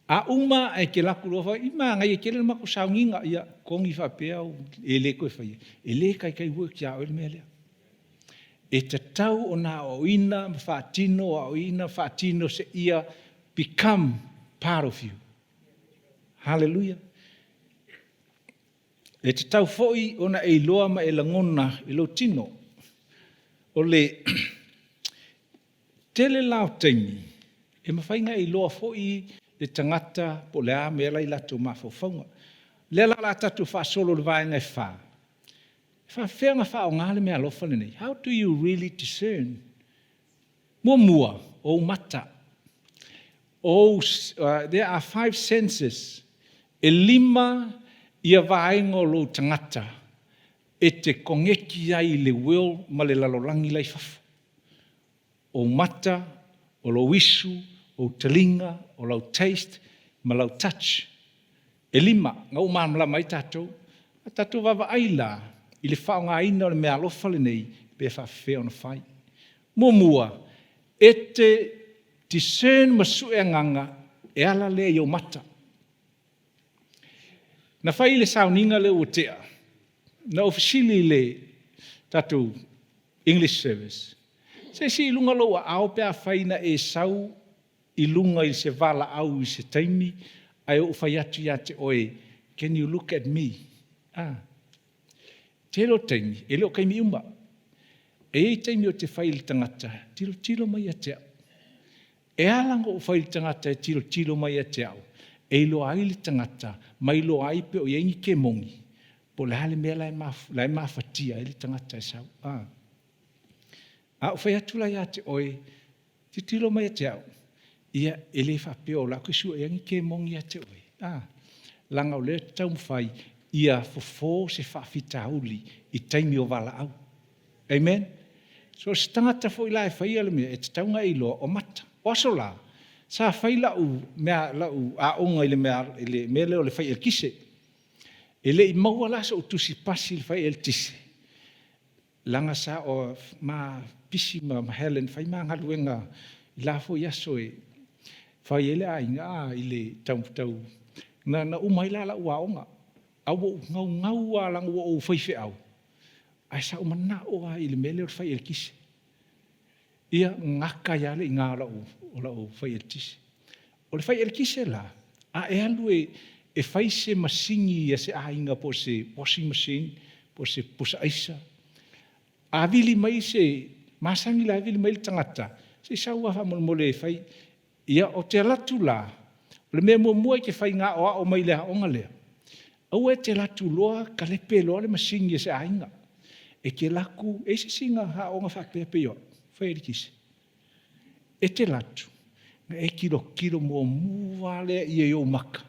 A uma ae te alu atu loa, i manaia tele le matou sauniga, ia togi faapea e le toe faia, e le taitai work ia oe le mea lea. E tatau ona aoaoina ma faatino, aoaoina, faatino seia become part of you. Hallelujah. E tatau foi ona e iloa ma e lagona i lou tino. O le tele la o taimi, e mafai ona e iloa foi le tagata po o le a mea la e i latou mafaufauga. O lea la o le a tatou faasolo i le vaega e 4, e faapefea ona faaaoga le meaalofa lenei? How do you really discern? Muamua, o ou mata. There are 5 senses. E 5 ia vaega o lou tagata e te koneti ai i le world ma le lalolagi la i fafo. O mata, o lou isu, o ou taliga, o lau taste ma lau touch. E 5, na ua malamalama ai tatou. A tatou vaavaai la i le faaaogaina o le meaalofa lenei, pe faapefea ona fai. Muamua, e te discern ma sue agaga e ala lea i ou mata. Na fai le sauniga lea ua tea, na ou fesili i le tatou English service, se isi i luga lou aao pe a fai na e sau i luga i se valaau i se taimi, ae ou fai atu ia te oe, can you look at me? Ah. Tele o taimi, e le o taimi uma. E i ai taimi o te fai i le tagata, tilotilo mai ia te au. E ala ona ou fai i le tagata e tilotilo mai ia te au, e iloa ai le tagata, ma iloa ai pe o i ai ni kemoni, po o le a le mea la e mafatia ai le tagata e sau. Ah. A ou fai atu la ia te oe, tilotilo mai ia te au, ia e le faapea o la te suea ni kemoni ia te oe. Ah. Leaga o lea e taumafai ia fofo se faafitauli i taimi o valaau. Amen? So se tagata foi la e faia le mea, e tatau ona e iloa o mata. O aso la, sa fai lau aoga i le mea lea o le fai eletise. E le i maua la sou tusi pasi i le fai eletise, leaga sa o ma pisi ma Helen fai ma galuega i la foi aso e fai ai le aiga i le tau na uma ai la lau aoga. A ua ou naunau lava leaga ua ou faifeau, ae sa ou manao lava i le mea lea o le fai eletise. Ia, gata ai lava le iga o lau fai eletise. O le fai eletise la, a e alu e fai se masini a se aiga po o se washing machine, po o se pusaaisa, a vili mai se masani la e vili mai le tagata, se i sau lava faamolemole e fai. Ia, ou te alu atu la, O le mea muamua e te fai aoao mai le aoga lea, aua e te alu atu loa kalepe loa le masini a se aiga. E te alu atu, e i ai se isi na aooga faapea pei o au, fai eletise? E te alu atu, ona e tilotilo muamua lava lea i ou mata,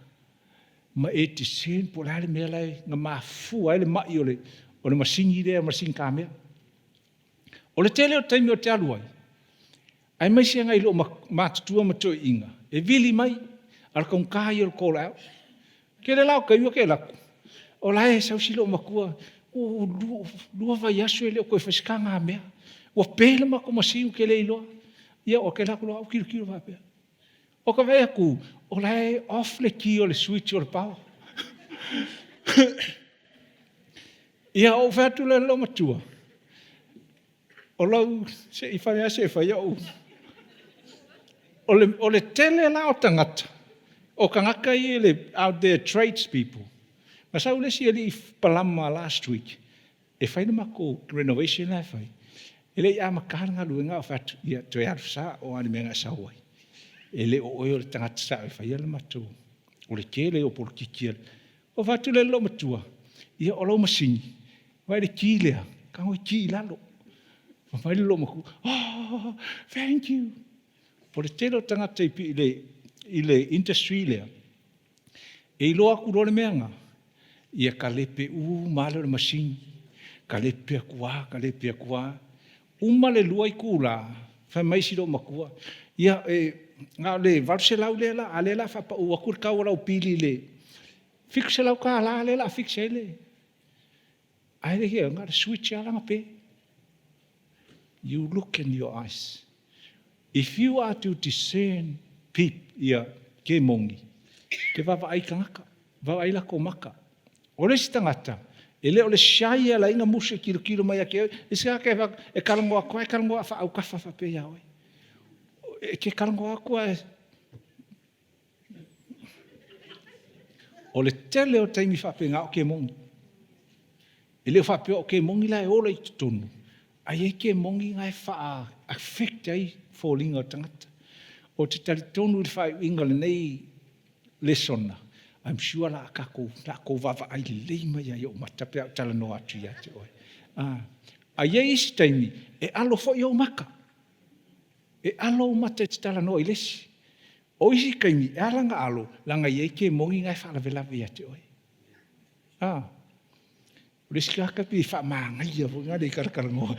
ma e discern po o le a le mea la na mafua ai le mai o le masini lea, masini kamea. O le tele o taimi ou te alu ai, aemaise nai loo matutua ma toeaiina, e vili mai, a o le taugata ia o le call out. O le tele la o taimi ou te alu atu, o la e sau si loomatua, ua 2 vaiaso e le o toe faia se ta kamea, ua pe le matou masini ou te le iloa. Ia ou te alu atu loa au tilotilo faapea. Ou te vaai atu o la e off le ki o le switch o le power. Ia, ou fai atu lea i le loomatua, o lau… se i fai lava se i fai au… O le tele la o tagata, o tagata ia out there trades people. Na sau le isi alii palama last week e fai le matou renovation la e fai, e le i amata le galuega ae ou fai atu, ia toe alu sao lava i le mea na e sau ai. E le o oe o le tagata sao e faia le matou… O le tele ia o polokiki a le… Ona ou fai atu lea i le loomatua, ia o lau masini, vaai i le ki lea, tago e ki i lalo. Fai mai le loomatua, oh thank you. O le tele o tagata i le industry lea, e iloa atu loa le mea lena, ia kalepe uma lava lea o le masini, kalepe atu lava, kalepe atu lava. Uma le 2 itula, fai mai si loomatua, ia na o le $800 lea o le a, a o lea o le a faapau atu le tau o lau pili i le $700 lea o le a fix ai le… Ae na o le switch lava la na pe. You look in your eyes. If you are to discern kemoni, e te vaavaai i tagata, vaavaai latou mata. O le isi tagata, e le o le shy e ala ai ona musu e tilotilo mai ia te oe. Le isi tagata e talanoa atu lava e talanoa faaautafa faapea ia oe. E te talanoa atu ae… O le tele o taimi faapena o kemoni. E le faapea o kemoni la e ola i totonu, ae i ai kemoni na e faa-affect ai foliga o tagata. Ou te talitonu i le faaiuina o lenei lesona, I'm sure o le a outou vaavaai lelei mai lava i ou mata pe a ou talanoa atu ia te oe. Ae i ai isi taimi, e alo foi ou mata. E alo ou mata e te talanoa i le isi. O isi taimi, e ala ona alo, leaga e i ai kemoni na e faalavelave ia te oe. O le isi tagata e pei e faamanaia foi lea i le talatalanoa.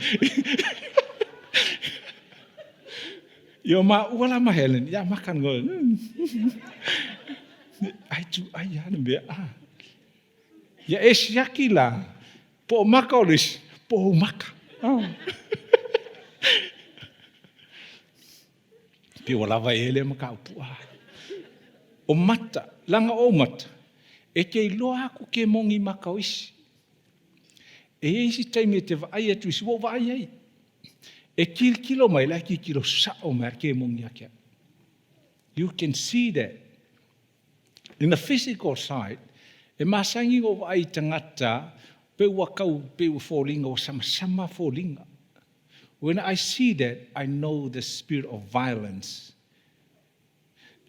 Ia o maua la ma Helen, ia ma talanoa, ai tu ai lava le mea. Ia e siaki la, po o mata o le isi, po o ou mata. Pe ua lava ea lea mataupu. O mata, leaga o ou mata, e te iloa atu kemoni i mata o isi. E i ai isi taimi e te vaai atu i isi, ua ou vaai i ai, e tilotilo mai, o la e tilotilo sao mai lava le kemoni ia te au. You can see that. In the physical side, e masani ona ou vaai i tagata pe ua tau, pei ua foliga ua samasama foliga. When I see that, I know the spirit of violence.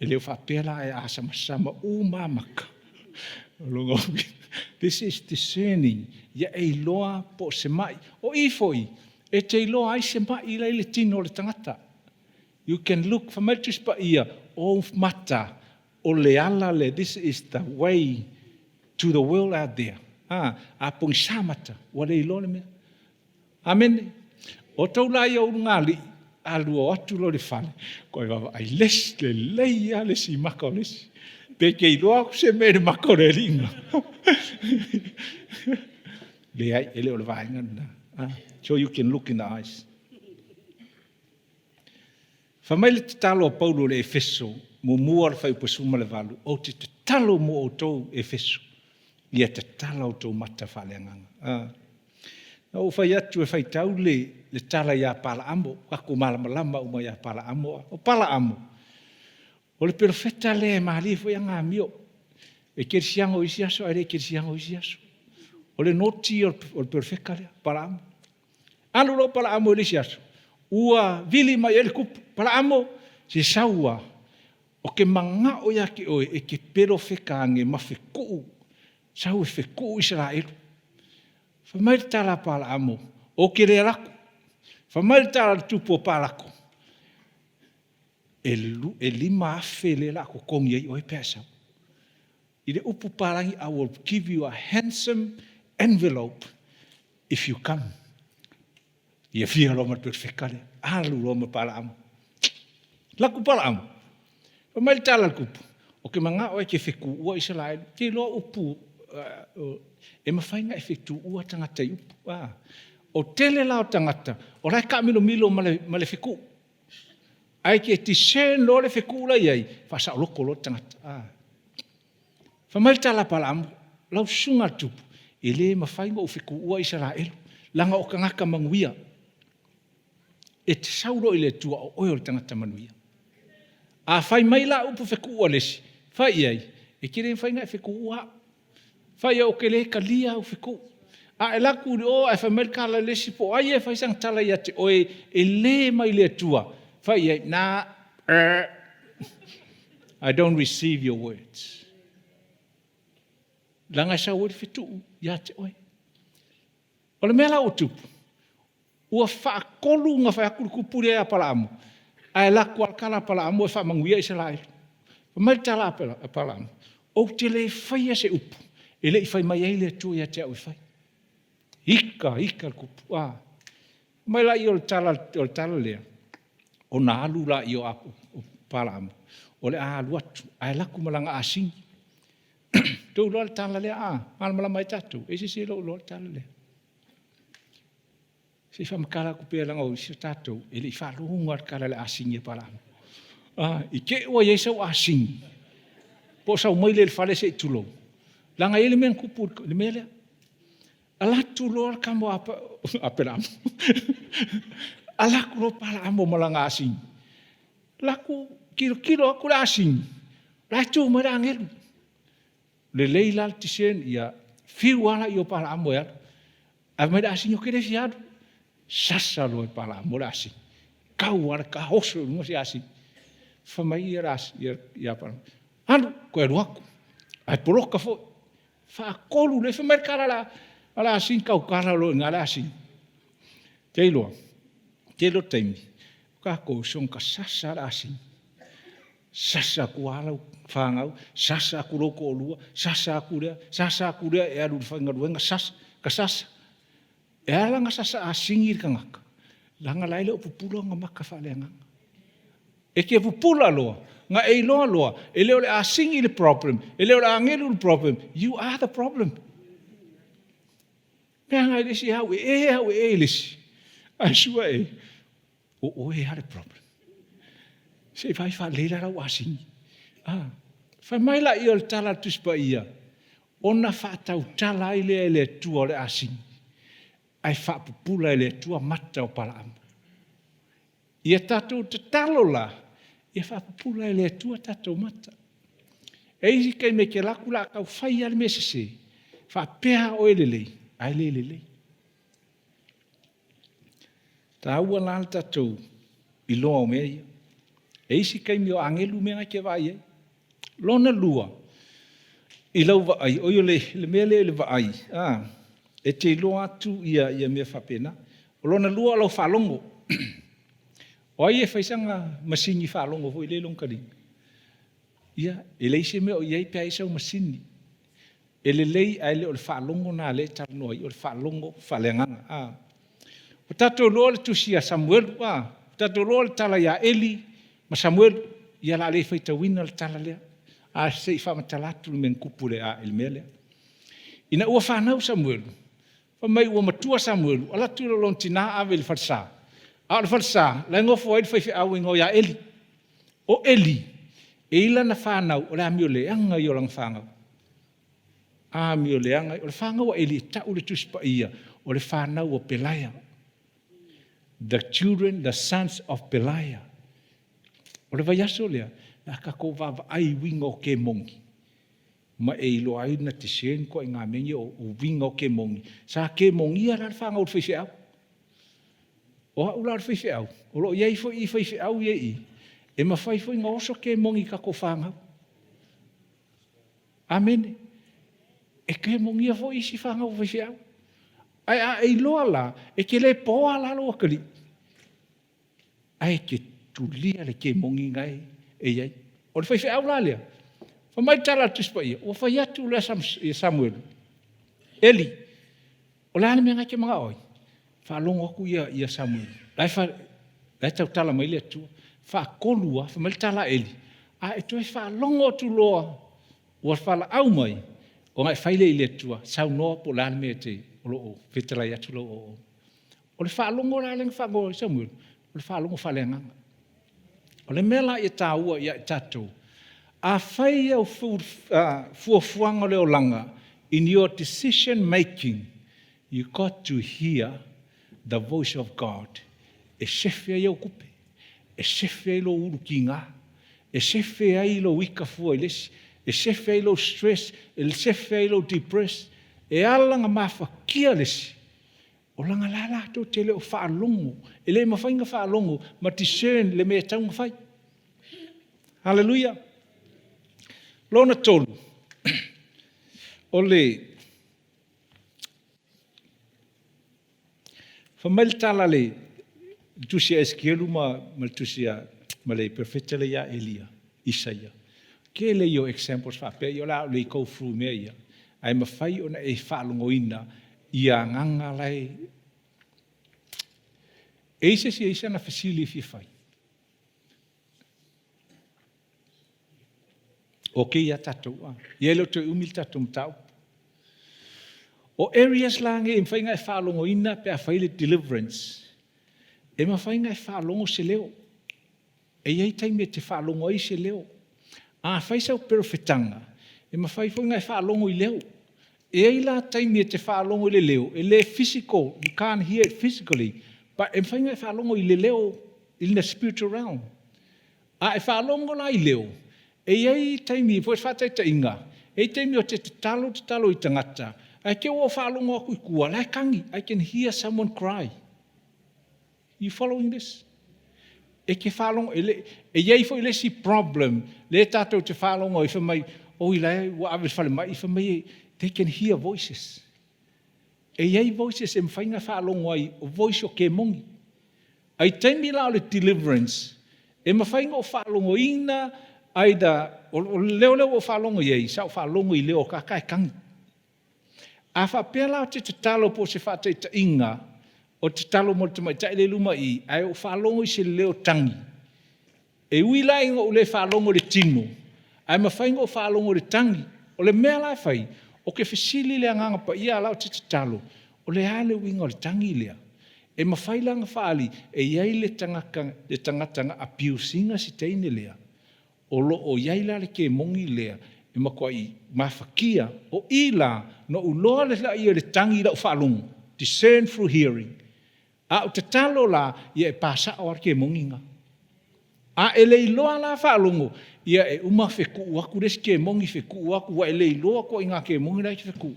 E le o faapea la e asamasama uma maka. This is discerning. Ia e iloa po o se mai. O i foi, e te iloa ai se mai la i le tino o le tagata. You can look, fai mai le Tusi Paia, o mata, o le ala le, this is the way to the world out there. A pogisa mata, ua le iloa le mea. Amene. O tou la ia ulugalii, a lua o atu loa i le fale, toe vaavaai lesi, lelei lava le isi maka o le isi. Pe te iloa atu se mea i le maka o le alii. Leai, e le o le vaega lena. So you can look in the eyes. Fai mai le tatalo a Paulo i le Efeso, 1 le fuaiupu 18, ou te tatalo mo outou Efeso, ia tatala outou mata faaleagaga. Na ou fai atu e faitau le tala ia Palaamo, tatou malamalama uma ia Palaamo. O Palaamo, o le perofeta lea e malie foi ana amio. E kerisiano i isi aso ae le kerisiano i isi aso. O le noti o le perofeta lea, Palaamo. Alu loa Palaamo i le isi aso, ua vili mai ai le tupu. Palaamo, se sau lava. Ou te manao ia te oe e te perofeta ane ma fekuu, sau e fekuu Isaraelu. Fai mai le tala a Palaamo, ou te le alu atu. Fai mai le tala a le tupu o Palako, e $5,000 lea o le a totogi ai oe pe a e sau. I le upu papalagi, I will give you a handsome envelope if you come. Fiafia loa ma le perofeta lea, alu loa ma Palaamo. Alu atu Palaamo, fai mai le tala a le tupu, ou te manao e te fetuua Isaraelu. Ou te iloa upu, e mafai ona e fetuua tagata i upu. O le tele la o tagata o la e taamilomilo ma le fetuu, ae te discern loa le fetuu la e i ai, faasaoloto loa le tagata. Fai mai le tala a Palaamo, lau susuga i le tupu, e le mafai ona ou fetuua Isaraelu, leaga o tagata manuia. E te sau loa i le Atua o oe o le tagata manuia. A fai mai la upu fetuu a le isi, fai i ai, e te le mafai ona e fetuua au. Fai i ai ou te le talia au fetuu. A e alu atu i o ae fai mai le tala a le isi, po o ai lava e fai sana tala ia te oe e le mai le Atua, fai i ai, na, I don't receive your words. Leaga e sau ai le fetuu ia te oe. O le mea la ua tupu, ua faatolu ona fai atu le tupu lea ia Paraamu, ae alu atu lava le tala a Paraamu e faamanuia Isaraelu. Fai mai le tala a Paraamu, ou te le faia se upu e le i fai mai ai le Atua ia te au e fai. Ita ita le tupu, a. Fai mai lea o le tala lea, ona alu lea o Paraamu, o le a alu atu, ae alu atu ma lana asini. Tou iloa le tala lea a? Malamalama ai tatou? E i ai se isi e le o iloa le tala lea? Se i faamatala atu pea leaga o isi o tatou e le i faalogo lava i le tala i le asini a Paraamu. I te i ua i ai sau asini, po o sau maile i le fale se i tulou, leaga e i ai le mea na tupu i le mea lea. Alu atu loa le tama a Aperamo, alu atu loa Paraamu ma lana asini, alu atu tilotilo atu le asini, o la e tu mai le agelu. Lelei la le discern, ia fiu lava o Paraamu e alu, ae fai mai le asini ou te le fia alu. Sasa loa e Paraamu le asini, tau lava le ta oso i luga si asini. Fai mai ia Paraamu, alu, toe alu atu, ae poloka foi. Faatolu lea, fai mai le tala a le asini, tautala loa i ina le asini. Ou te iloa, o le tele o taimi, o tatou, soona ta sasa lava le asini, sasa atu lava lau fanau, sasa atu lou toalua, sasa atu lea, sasa atu lea e alu i le falefaigaluega, sasa, ta sasa. E ala la ona sasa asini le tagata, leaga o la e le o pupula ona mata faaleagaga. E te pupula loa, na e iloa loa, e le o le asini le problem, e le o le agelu le problem, you are the problem. Peaga i le isi e au e e, au e e i le isi, ae sua e, o oe lava le problem. Se i vaai faalelei la lau asini. Ah, fai mai lea o le tala a le Tusi Paia, ona faatautala ai lea e le Atua o le asini, ae faapupula e le Atua mata o Paraamu. Ia tatou tatalo la, ia faapupula e le Atua tatou mata. E i ai isi taimi e te alu atu o le a tau fai lava le mea sese, faapea lava oe e lelei, ae le lelei. E taua la le tatou iloa o mea ia. E i ai isi taimi o agelu mea na e te vaai ai. Lona lua, i lau vaai, o le mea lea i le vaai, e te iloa atu mea faapena. O lona lua o lau faalogo. O ai e fai sana masini faalogo foi lea i lona taliga? Ia, e leai se mea o i ai pe a i ai sau masini. E lelei ae le o le faalogo lena o lea e talanoa ai, o le faalogo faaleagaga. Ua tatou iloa le tusi ia Samuelu, a? Ua tatou iloa le tala ia Eli ma Samuelu. Ia o le a le faitauina le tala lea, ae se i faamatala atu le mea na tupu i le mea lea. Ina ua fanau Samuelu, fai mai ua matua Samuelu, alu atu lea o lona tina ave i le falesa, a o le falesa, o la e nofo ai le faifeau e igoa ia Eli. O Eli, e i ai lana fanau, o le amio leaga ia o lana fanau. Amio leaga. O le fanau a Eli e tau i le Tusi Paia, o le fanau a Pelaia. The children, the sons of Pelaia. O le vaiaso lea, o le a tatou vaavaai i uiga o kemoni, ma e iloa ai ona discern ituaiga mea ia o uiga o kemoni. Sa kemonia la le fanau a le faifeau. O au la o le faifeau, o lo o i ai foi faifeau ia e i i, E mafai foi ona oso kemoni i tatou fanau. Amene. E kemonia foi isi fanau a faifeau. Ae a e iloa la, e te le poa la lou atalii, ae te tulia le kemoni na e i ai. O le faifeau la lea, fai mai le tala a le Tusi Paia, ua fai atu loa ia Samuelu, Eli, o le a le mea lena e te manao ai? Faalogo atu ia Samuelu, la e tautala mai le Atua. Faatolu lava, fai mai le tala a Eli, a e toe faalogo atu loa ua valaau mai, ona e fai lea i le Atua, saunoa po o le a le mea o lo o fetalai atu lau auauna. O le faalogo la lea na faalogo ai Samuelu, o le faalogo faaleagaga. O le mea la ia taua ia i tatou, a fai au fuafuaga o le olaga, in your decision making, you got to hear the voice of God e sefe ai au tupe, e sefe ai lou ulu tiga, e sefe ai lou ita fua i le isi, e sefe ai lou stress, e sefe ai lou depress. E ala ona mafatia le isi, o leaga la latou te le o faalogo, e le mafai ona faalogo ma discern le mea e tatau ona fai. Haleluia! Lona tolu, o le fai mai le tala a le tusi a Esikielu ma le tusi a le perofeta lea ia Elia, Isaia, tele ia o examples faapea, ia o le a ou le go through i mea ia, ae mafai ona e faalogoina ia agaga la e... E i ai se isi e i ai sana fesili e fia fai? Ok lava tatou a? Ia e le o toe umi le tatou mataupu. O areas la nei e mafai ona e faalogoina pe a fai le deliverance, e mafai ona e faalogo se leo. E i ai taimi e te faalogo ai se leo. A fai sau perofetaga, e mafai foi ona e faalogo i leo. E i ai la taimi e te faalogo i le leo, e le physical, you can't hear it physically, but e mafai ona e faalogo i le leo in the spiritual realm. A e faalogo la i leo, e i ai taimi, mo le faataitaiga, e i ai taimi ou te tatalo tatalo i tagata, ae te i ua ou faalogo atu i tua o la e tagi, I can hear someone cry. You following this? E te faalogo, e i ai foi le isi problem lea tatou te faalogo ai, fai mai, oi la e ua ave i le falemai, fai mai they can hear voices. E i ai voices e mafai ona faalogo ai, o voice o kemoni. Ai taimi la o le deliverance, e mafai ona ou faalogoina either, o le leo lea ua ou faalogo i ai, sa ou faalogo i leo o tagata e tagi. A faapea la ou te tatalo po o se faataitaiga, o te tatalo mo le tamaitai lea i luma i i, ae ou faalogo i se leo tagi, e ui la ina ou le faalogo i le tino, ae mafai ona ou faalogo i le tagi. O le mea la e fai, ou te fesili i le Agaga Paia a o la ou te tatalo, o le a le uiga o le tagi lea? E mafai la ona faaali, e i ai le tagata na abuse ina si teine lea, o lo o i ai la le kemoni lea e matuai mafatia. O i la, na ou iloa lea o le tagi i lau faalogo, discern through hearing. A ou tatalo la, ia e pa sao lava le kemoni lena. A e le iloa la faalogo, ia e uma fetuu atu le isi kemoni, fetuu atu, ua e le iloa ituaiga kemoni la e te fetu,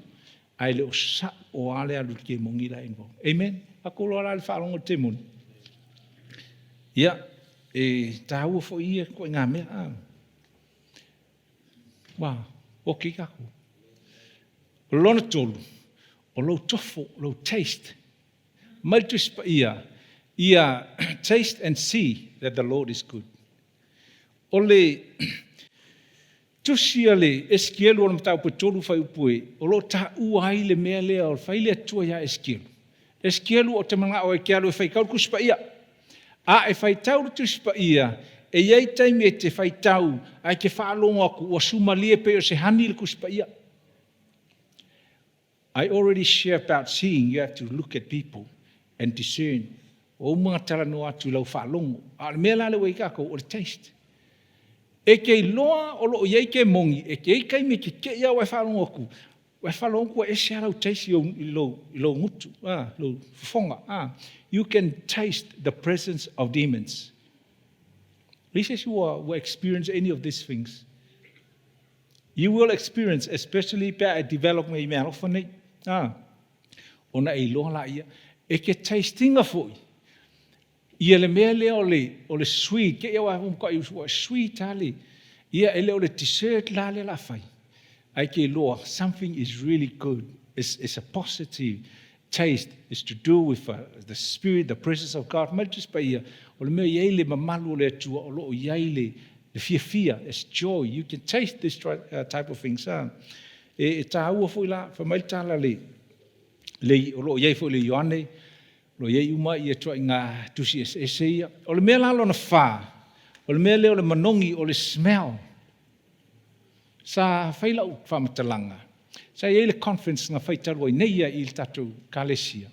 ae le o sao lava le alu i le kemoni la e involve. Amen. Tatou iloa la le faalogo i le temoni. Ia, e taua foi ia ituaiga mea. A? Ua ok tatou. O lona tolu, o lou tofo, lou taste. Mai le Tusi Paia, ia taste and see that the Lord is good. O le tusi a le Esikielu o le mataupu e 3 fuaiupu e, o lo o taua ai le mea lea o le fai le Atua ia Esikielu. Esikielu, ou te manao e te alu e faitau le Tusi Paia. A e faitau le Tusi Paia, e i ai taimi e te faitau ae te faalogo atu ua sumalie pei o se hani le Tusi Paia. I already share about seeing, you have to look at people and discern. Ua uma ona talanoa atu i lau faalogo. A o le mea la lea ua i ai tatou, o le taste. E te iloa o lo o i ai kemoni, e te i ai taimi e te te i lava ua e faalogo atu, ua e faalogo atu ua ese lava lau taste i lou gutu, lou fofoga. You can taste the presence of demons. E i ai se isi ua experience any of these things? You will experience, especially pe a e develop nei mea alofa nei. Ona e iloa laia. E te taste ina foi. Ia le mea lea o le sweet, te i aua ua sweet lava le, ia e le o le dessert la lea o le a fai, ae e te iloa something is really good. It's a positive taste. It's to do with the spirit, the presence of God. Fai mai le Tusi Paia, o le mea e i ai le mamalu o le Atua, o lo o i ai le fiafia. It's joy. You can taste this type of things. E taua foi la, fai mai le tala le, o lo o i ai foi le Ioane, o lo o i ai uma ia ituaiga tusi eseese ia. O le mea la lona fa, o le mea lea o le manogi, o le smell. Sa fai lau faamatalaga, sa i ai le conference na fai talu ai nei ia i le tatou ekalesia.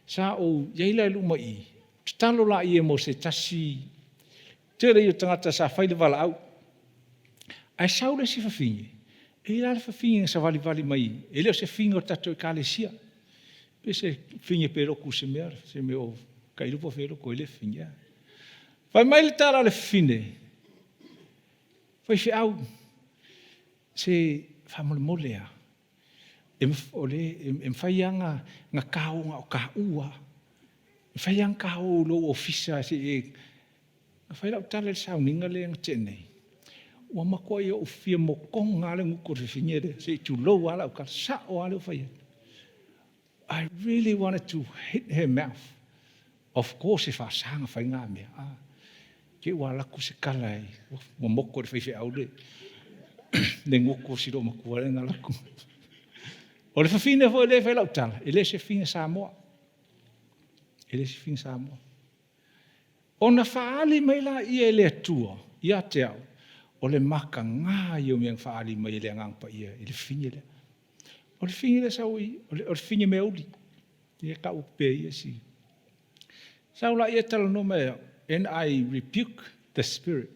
Sa ou i ai la i luma i i, tatalo laia mo se tasi, tele ia o tagata sa fai le valaau. Ae sau le isi fafine, e i ai la le fafine na savalivali mai, e le o se fafine o le tatou ekalesia. Pe se fafine pe lotu se mea, se mea o kailupa fe lotu ai le fafine. Fai mai le tala a le fafine, faifeau, se faamolemole lava, e mafai lava ona ta o na o taua lava. E mafai lava ona ta o i lou ofisa se i e... Na fai lau tala i le sauniga lea na tea nei, ua matuai ou fia motona lava le gutu o le fafine lea, se i tulou lava lau tala, e sao lava lea ua fai atu. I really wanted to hit her mouth. Of course e faasa ona fai na mea. Te i ua alu atu se tala ua moto i le faifeau le gutu o si loomatua lea na alu atu. O le fafine foi lea e fai lau tala, e le o se fafine Samoa. E le o se fafine Samoa. Ona faaali mai lea e le Atua ia te au, o le mataga ia o mea na faaali mai e le Agaga Paia i le fafine lea. O le fafine lea sau i, o le fafine meauli. Ia tau atu pea ia si. Sau laia talanoa mai au, and I rebuke the spirit.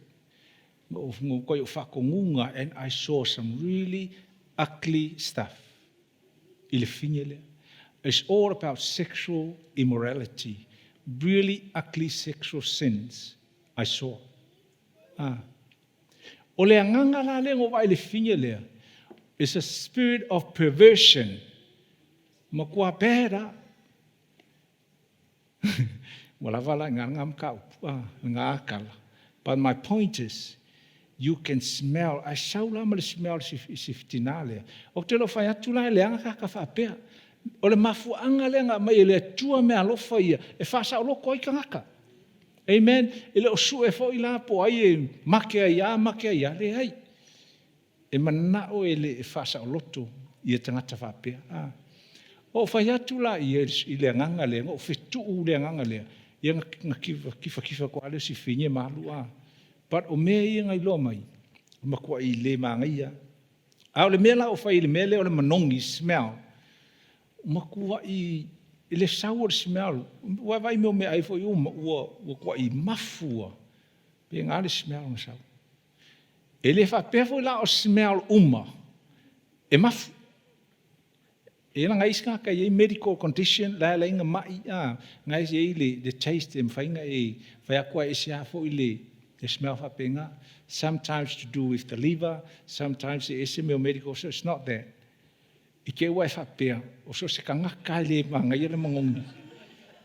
Na ou faatonuga, and I saw some really ugly stuff i le fafine lea. It's all about sexual immorality. Really ugly sexual sins I saw. Ah. O le agaga la lea na ou vaai i le fafine lea, it's a spirit of perversion. Matua bad a. Ua lava la i ngā mataupu, ngā akala. But my point is, you can smell, ai sau la ma le smell si, si tina lea. O te lo fai atu la e leaga kaka faapea. O le mafuaanga lea nga mai e le Atua me alofa ia, e faasaoloko ai tagata. Amen. E le o sue foi la po ai e make ai a, make ai a, leai. E manao e le e faasaoloto ia tagata faapea. Ah. O fai atu la ia i le agaga lea, o fetuu le agaga lea, ia na kifa kifa ko ale si finye malu a. But o mea ia ngai loa mai, o matua i le magaia. A o le mea la o fai i le mea lea o le manogi, smell, matua i le sau o le smell, ua vai mea o mea ai foi uma, ua tuai mafua, pe ngā le smell na sau. E le faapea foi la o smell uma, e mafu. E la ngai isi ka i medical condition, la la inga mai, a, ngai isi ei le taste e mawhainga e whai akua e se a foi le smell whapenga. Sometimes to do with the liver, sometimes e ese mea medical, so it's not that. I ke ua e whapea, o so se kangaka e le manga ia le mangongi.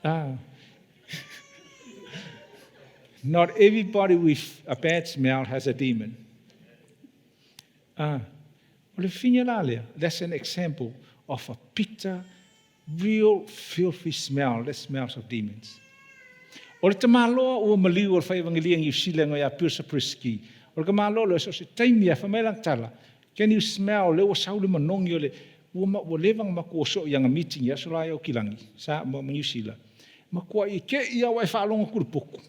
Ah. Not everybody with a bad smell has a demon. Ah. O le fafine la lea, that's an example of a bitter, real filthy smell that smells of demons. O le tamaloa ua maliu o le fai evangelia Niu Sila ia Bill Subritzky. O le tamaloa lea, so se taimi a whamai lang tala. Can you smell le ua sau le manogi o le ua leva nga maku so i anga meeting ia so la ia o kilangi sa ma Niu Sila. Makua i ke ia wa e whaalonga kuru puku.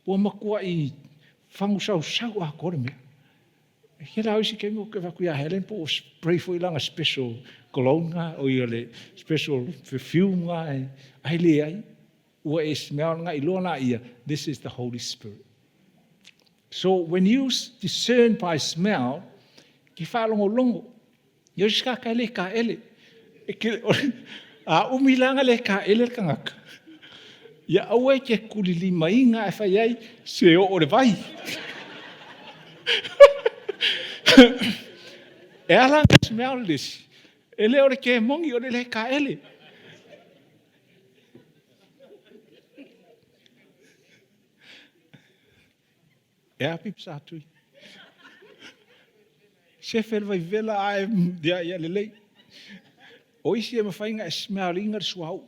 Ua makua i whangu sau sau a kore mea. Ke la isi ke mo ke vaku ia Helen po spray foi langa special cologne nga o ia le special perfume nga e ai le ai ua e smell nga iloa la ia, this is the Holy Spirit. So when you discern by smell, ki whaalongolongo, ia si ka le ka ele. E ke, a umi langa le ka ele le kangaka. Ia aua e ke kulili mai nga e whai ai se o le vai. E ala nga smell lisi. E le o le ke mongi o le le ka ele. E a Pipi Satui? Sefe le vaivela ae ia, ia lelei. O isi e mafai ona e smell ina le suauu.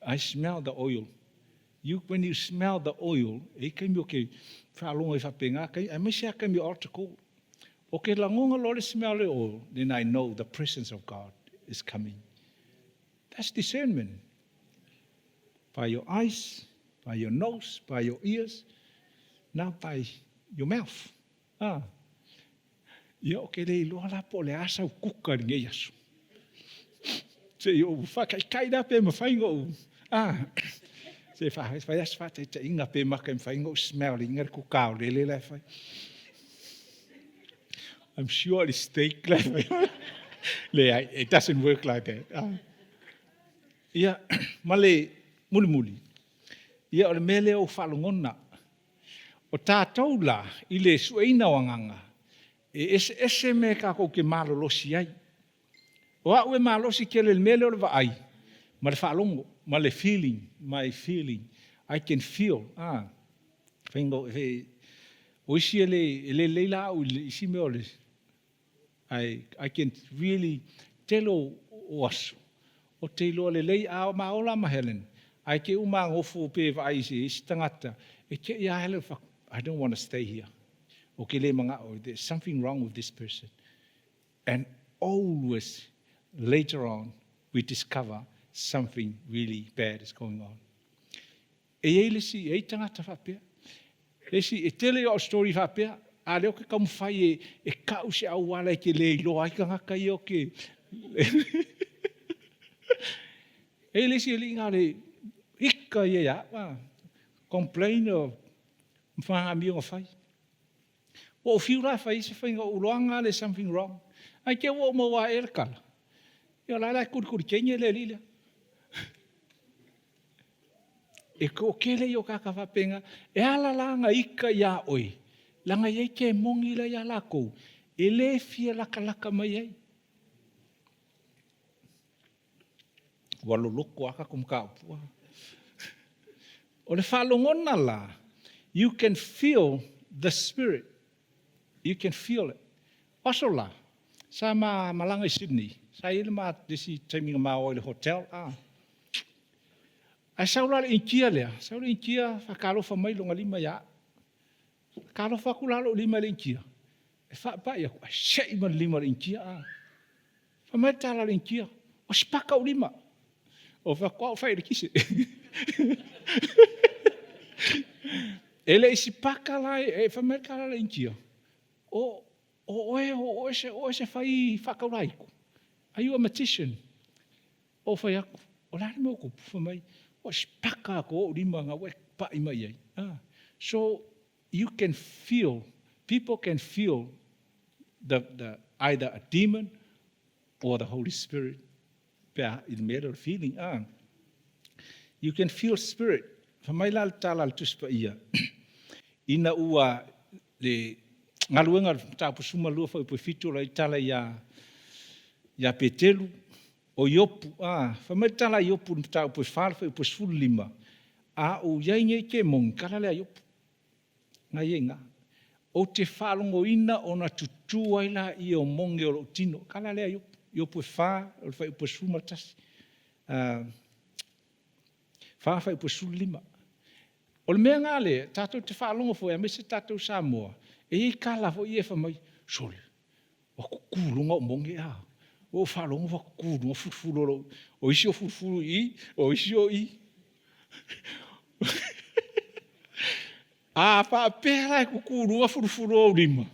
I smell the oil. You, when you smell the oil, e i taimi o ke faalogo ai faapena, aemaise lava taimi o altar call. O ke lagona loa le smell o le oil, then I know the presence of God is coming. That's discernment. By your eyes, by your nose, by your ears, now by your mouth. Ah. Ia, o ke le iloa la po o le a sau kuka i lenei aso. Se i ou faataitai la pe mafai ona ou, ah, se fai lava se faataitaiga pe mata e mafai ona ou smell ina le kuka aolele la e fai. I'm sure le steak la e fai. Leai, it doesn't work like that. Ah. Ia, ma le mulimuli, ia o le mea lea ua faalogona, O tatou la, i le sueina o agaga, e eseese mea tatou te malolosi ai. O au e malosi tele i le mea lea o le vaai, ma le faalogo, ma le feeling, my feeling, I can feel, ah, faiga, o isi e le, e le lelei la au i le isi mea o le I, I can really tele o, o aso, o te iloa lelei a ma ola ma Helen, ae te u magofo pe vaai i se isi tagata, e te i a Helen fa, I don't want to stay here. O ke le mana'o, there's something wrong with this person. And always later on, we discover something really bad is going on. E i ai le isi, e i ai tagata faapea. Le isi, e tele o au story faapea, a lea ou te taumafai e, e kau se auala e te le iloa ai tagata ia o ke... E i ai le isi alii na o le ika ia ia au, a complain o whangamio na fai. Ua ou fiu la e fai se faiga, ou iloaga lea something wrong. Ae te i ua ou maua ae le tala. Ia o la e la e kulikuli teine le alii lea. E toatele ia o tagata faapena, e ala la ona ika iā oe, leaga e i ai kemoni la iā latou, e le fia latalata mai ai. Ua loloto lava tatou mataupu. O le faalogona la, you can feel the spirit. You can feel it. O aso la, sa ma malaga i Sydney, sa i ai le ma le isi taimi na ma o ai i le hotel, a. Ae sau la le Initia lea, sau le Initia faatalofa mai lona lima ia au. Faatalofa atu la lou lima i le Initia, e faapai atu, ae sei ma le lima o le Initia, a. Fai mai le tala a le Initia, o sipaka ou lima. O fai atu, au fai i le kise. E le i sipaka la, e fai mai le tala a le Initia, o, o oe, o oe se, o oe se fai faataulaiku. Are you a magician? Ou fai atu, o le a le mea ua tupu? Fai mai, ua sipaka atu ou lima na ua e pa'i mai ai. Ah. So, you can feel, people can feel the, the, either a demon or the Holy Spirit pe a, i le mea lea o le feeling. Ah. You can feel spirit. Fai mai la le tala a le Tusi Paia, ina ua le galuega o le mataupu 12 fuaiupu e 7 o la tala ia, ia Petelu, o Iopu, a, fai mai le tala a Iopu i le mataupu e 4 le fuaiupu e 15, a ou i ai nei kemoni, tala lea a Iopu, na i ai na, ou te faalogoina ona tutū ai laia o moge o lou tino, tala lea a Iopu, Iopu e 4, o le fuaiupu e 11, a, 4 fuaiupu e 15. O le mea lena lea, tatou te faalogo foi, aemaise tatou Samoa, e i ai tala foi ia e fai mai, sole, ua tutu i luga ou moge a. Ua ou faalogo ua tutu i luga fulufulu o lou, o isi o fulufulu i i, o isi o i. A faapea la e tutu i luga fulufulu o ou lima,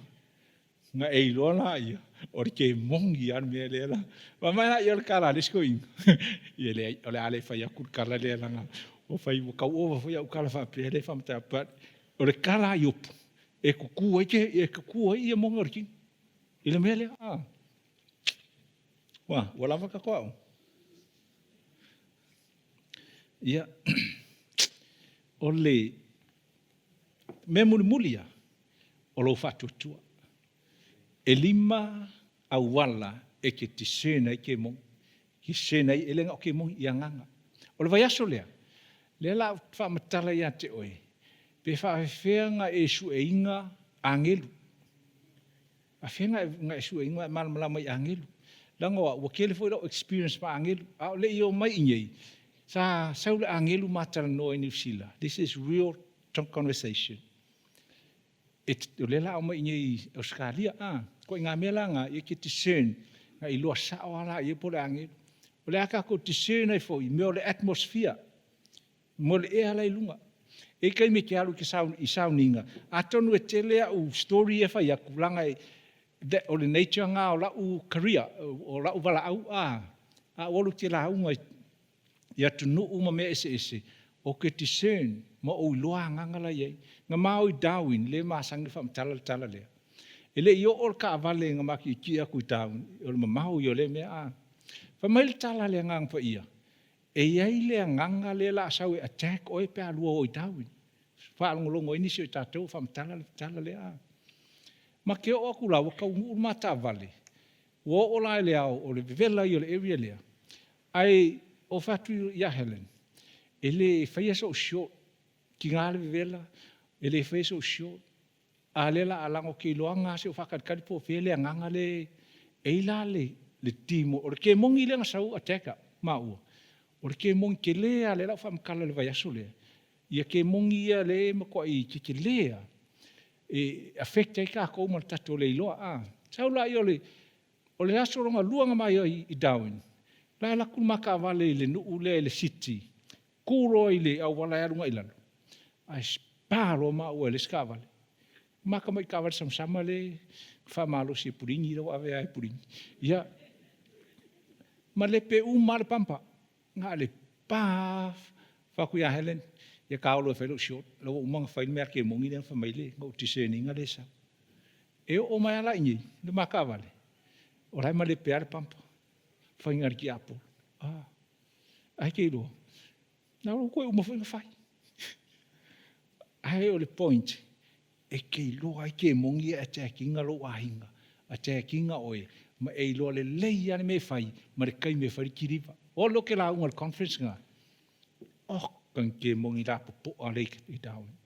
Ona e iloa laia, o le kemoni lava le mea lea la. Fai mai laia o le tala a le isi toeaina. Ia leai, o le a le fai atu le tala lea leaga ua fai ua tau ova foi au tala faapea lea e faamatala but o le tala a Iopu, e tutu ai ke, e tutu ai ia moga o le tino i le mea lea. Ah. Ua, ua lava tatou au. Ia, o le Mea mulimuli ia, o lou faatuatua. E lima auala e te discern ai kemoni. Discern ai, e le na o kemoni, i agaga. O le vaiaso lea, lea la ou faamatala ia te oe, Pe faafefea na e sueina agelu? Faafefea na e sueina ma e malamalama i agelu? Leaga o au, ua tele foi lau experience ma agelu. A o le i omai i inei, sa sau le agelu ma talanoa i Niu Sila. This is real conversation. O lea o le a omai i inei i Ausetalia. Ituaiga mea la na, e te discern, na iloa sao lava la i ai po o le agelu. O le a tatou discern ai foi i mea o le atmosphere, mo le ea la e i luga. E i ai taimi e te alu i sauniga, atonu e tele au story ia e fai atu, leaga o le nature lena o lau career, o lau valaau. A ou alu ou te lauga i atunuu ma mea eseese, ou te discern ma ou iloa agaga la e i ai. Na ma o i Darwin, lea e masani ona faamatala le tala lea, e le i oo le taavale na ma tietie atu i Darwin, o le mamao ia o lea mea a. Fai mai le tala a le Agaga Paia, e i ai le agaga lea o le a sau e attack oe pe a lua o i Darwin. Faalogologo ai nisi o tatou o faamatala le tala lea. Ma te oo atu la, ua taunuu le ma taavale, ua oo la i le ao, o le vevela ia o le area lea, ae ou fai atu ia Helen, e le faia sou short, tiga le vevela, e le faia sou short, a o lea o le a… leaga ou te iloaina lava se i ou faatalitali po o fea le agaga lea e… E i ai la le demon, o le kemoni lea na sau attack au, maua, o le kemoni tele lava lea o le a ou faamatala i le vaiaso lea, ia kemoni ia o lea e matuai tetele lava, e affect ai tatou ma le tatou le iloa. Sau lea, o le aso lona lua na ma i ai i Darwin, o la e alu atu le ma taavale i le nuu lea i le city, tu loa i le auala e alu agai i lalo, ae pa loa maua e le isi taavale. Ma tamai taavale samasama lea e faamalosi e Puligi la e ua ave lava e Puligi. Ia, malepe uma lava le pampa, na o le pa lava. Ou fai atu ia Helen, ia ta o loa e fai lou short, o la e ua uma ona fai le mea a le kemoni lea na ou discern ina lea e sau. E oo mai lava la i inei i le ma taavale, o la e malepe lava le pampa, faiga a le tiapolo. Ae e te iloa, o la ua toe uma foi ona fai. Ae o le point, e te iloa ai kemoni ia e attack ina lou aiga, attack ina oe, ma e iloa lelei lava le mea e fai ma le taimi e fai ai le kiliva. O au ou te lauga i le conference lena, oka ni kemoni lapopoa lea i Darwin.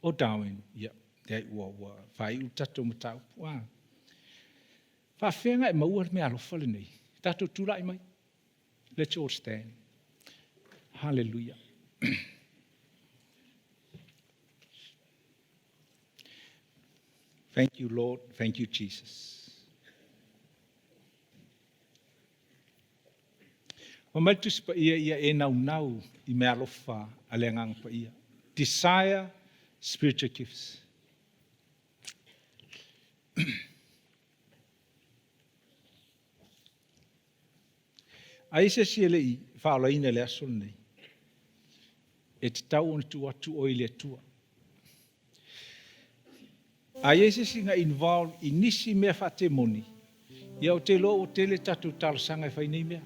O Darwin, ia, leai ua faaiu le tatou mataupu. E faapefea ona e maua le meaalofa lenei? Tatou tulai mai. Let's all stand. Hallelujah. Thank you, Lord. Thank you, Jesus. Fai mai le Tusi Paia, ia e naunau i meaalofa a le Agaga Paia. Desire spiritual gifts. Ai se isi e le i faaolaina i le aso lenei, e tatau ona tuu atu oe i le Atua. A i ai se isi na involve i nisi mea faatemoni, ia ou te iloa ua tele tatou talosaga e fai nei mea.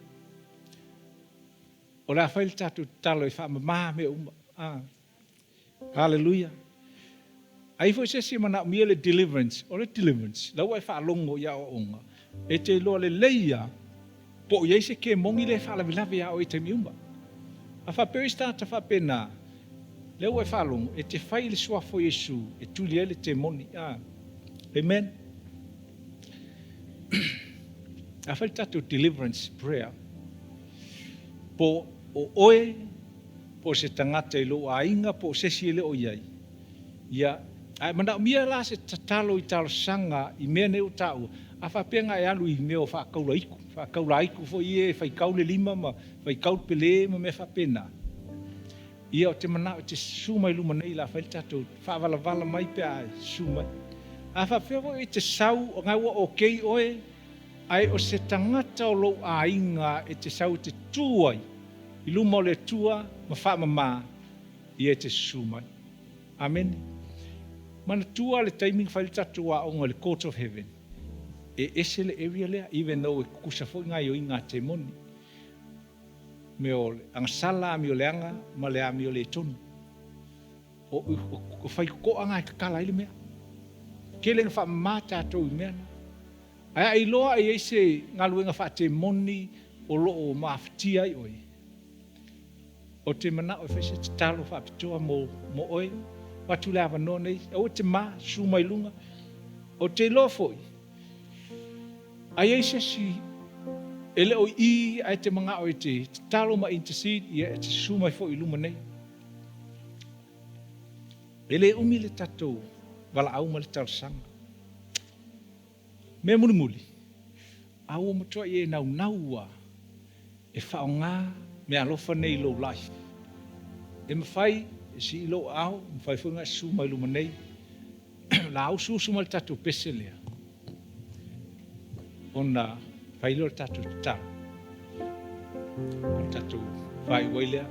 O le a fai le tatou tatalo e faamama mea uma. Ah. Haleluia. A i ai foi se isi e manaomia le deliverance, o le deliverance, la ua e faalogo i aoaoga, e te iloa lelei lava po o i ai se kemoni lea e faalavelave ia oe i taimi uma. A faapea o i ai se tagata faapena, lea ua e faalogo, e te fai i le suafa o Iesu e tuli ai le temoni. A. Amen. A fai le tatou deliverance prayer, po o oe, po o se tagata i lou aiga, po o se isi e le o i ai, ia, a e manaomia la se tatalo i talosaga i mea nei ua taua, a faapea na e alu i mea o faataula itu, faataula aitu foi ia e faitau le lima ma faitau le pele ma mea faapena, ia ou te manao e te susu mai luma nei o le a fai le tatou faavalavala mai pe a e susu mai. A faapea foi e te sau o na ua okay oe, ae o se tagata o lou aiga e te sau e te tu ai i luma o le Atua ma faamama, ia e te susu mai. Amene. Manatua le taimi na fai le tatou aoga i le Court of Heaven, e ese le area lea, even though e tutusa foi gaioiga a temoni. Mea o le agasala, amio leaga ma le amio le tonu. O, o, o faitotoa na e tatala ai le mea. Tele na faamama tatou i mea na. Ae a iloa e i ai se galuega faatemoni o lo o mafatia ai oe. Ou te manao e fai se tatalo faapitoa mo, mo oe. Avatu le avanoa nei, aua e te mā, susu mai i luga. Ou te iloa foi, a i ai se isi e le o i i ae te manao e te tatalo ma intercede, ia e te susu mai foi i luma nei. E le umi le tatou valaau ma le talosaga. Mea mulimuli, a ua matuai e naunau lava e faaaoga meaalofa nei i lou life. E mafai e sii lou aao, e mafai foi ona e susu mai i luma nei. O le a usuusu mai le tatou pese lea, ona fai lea o le tatou tatalo, ona tatou faaiu ai lea.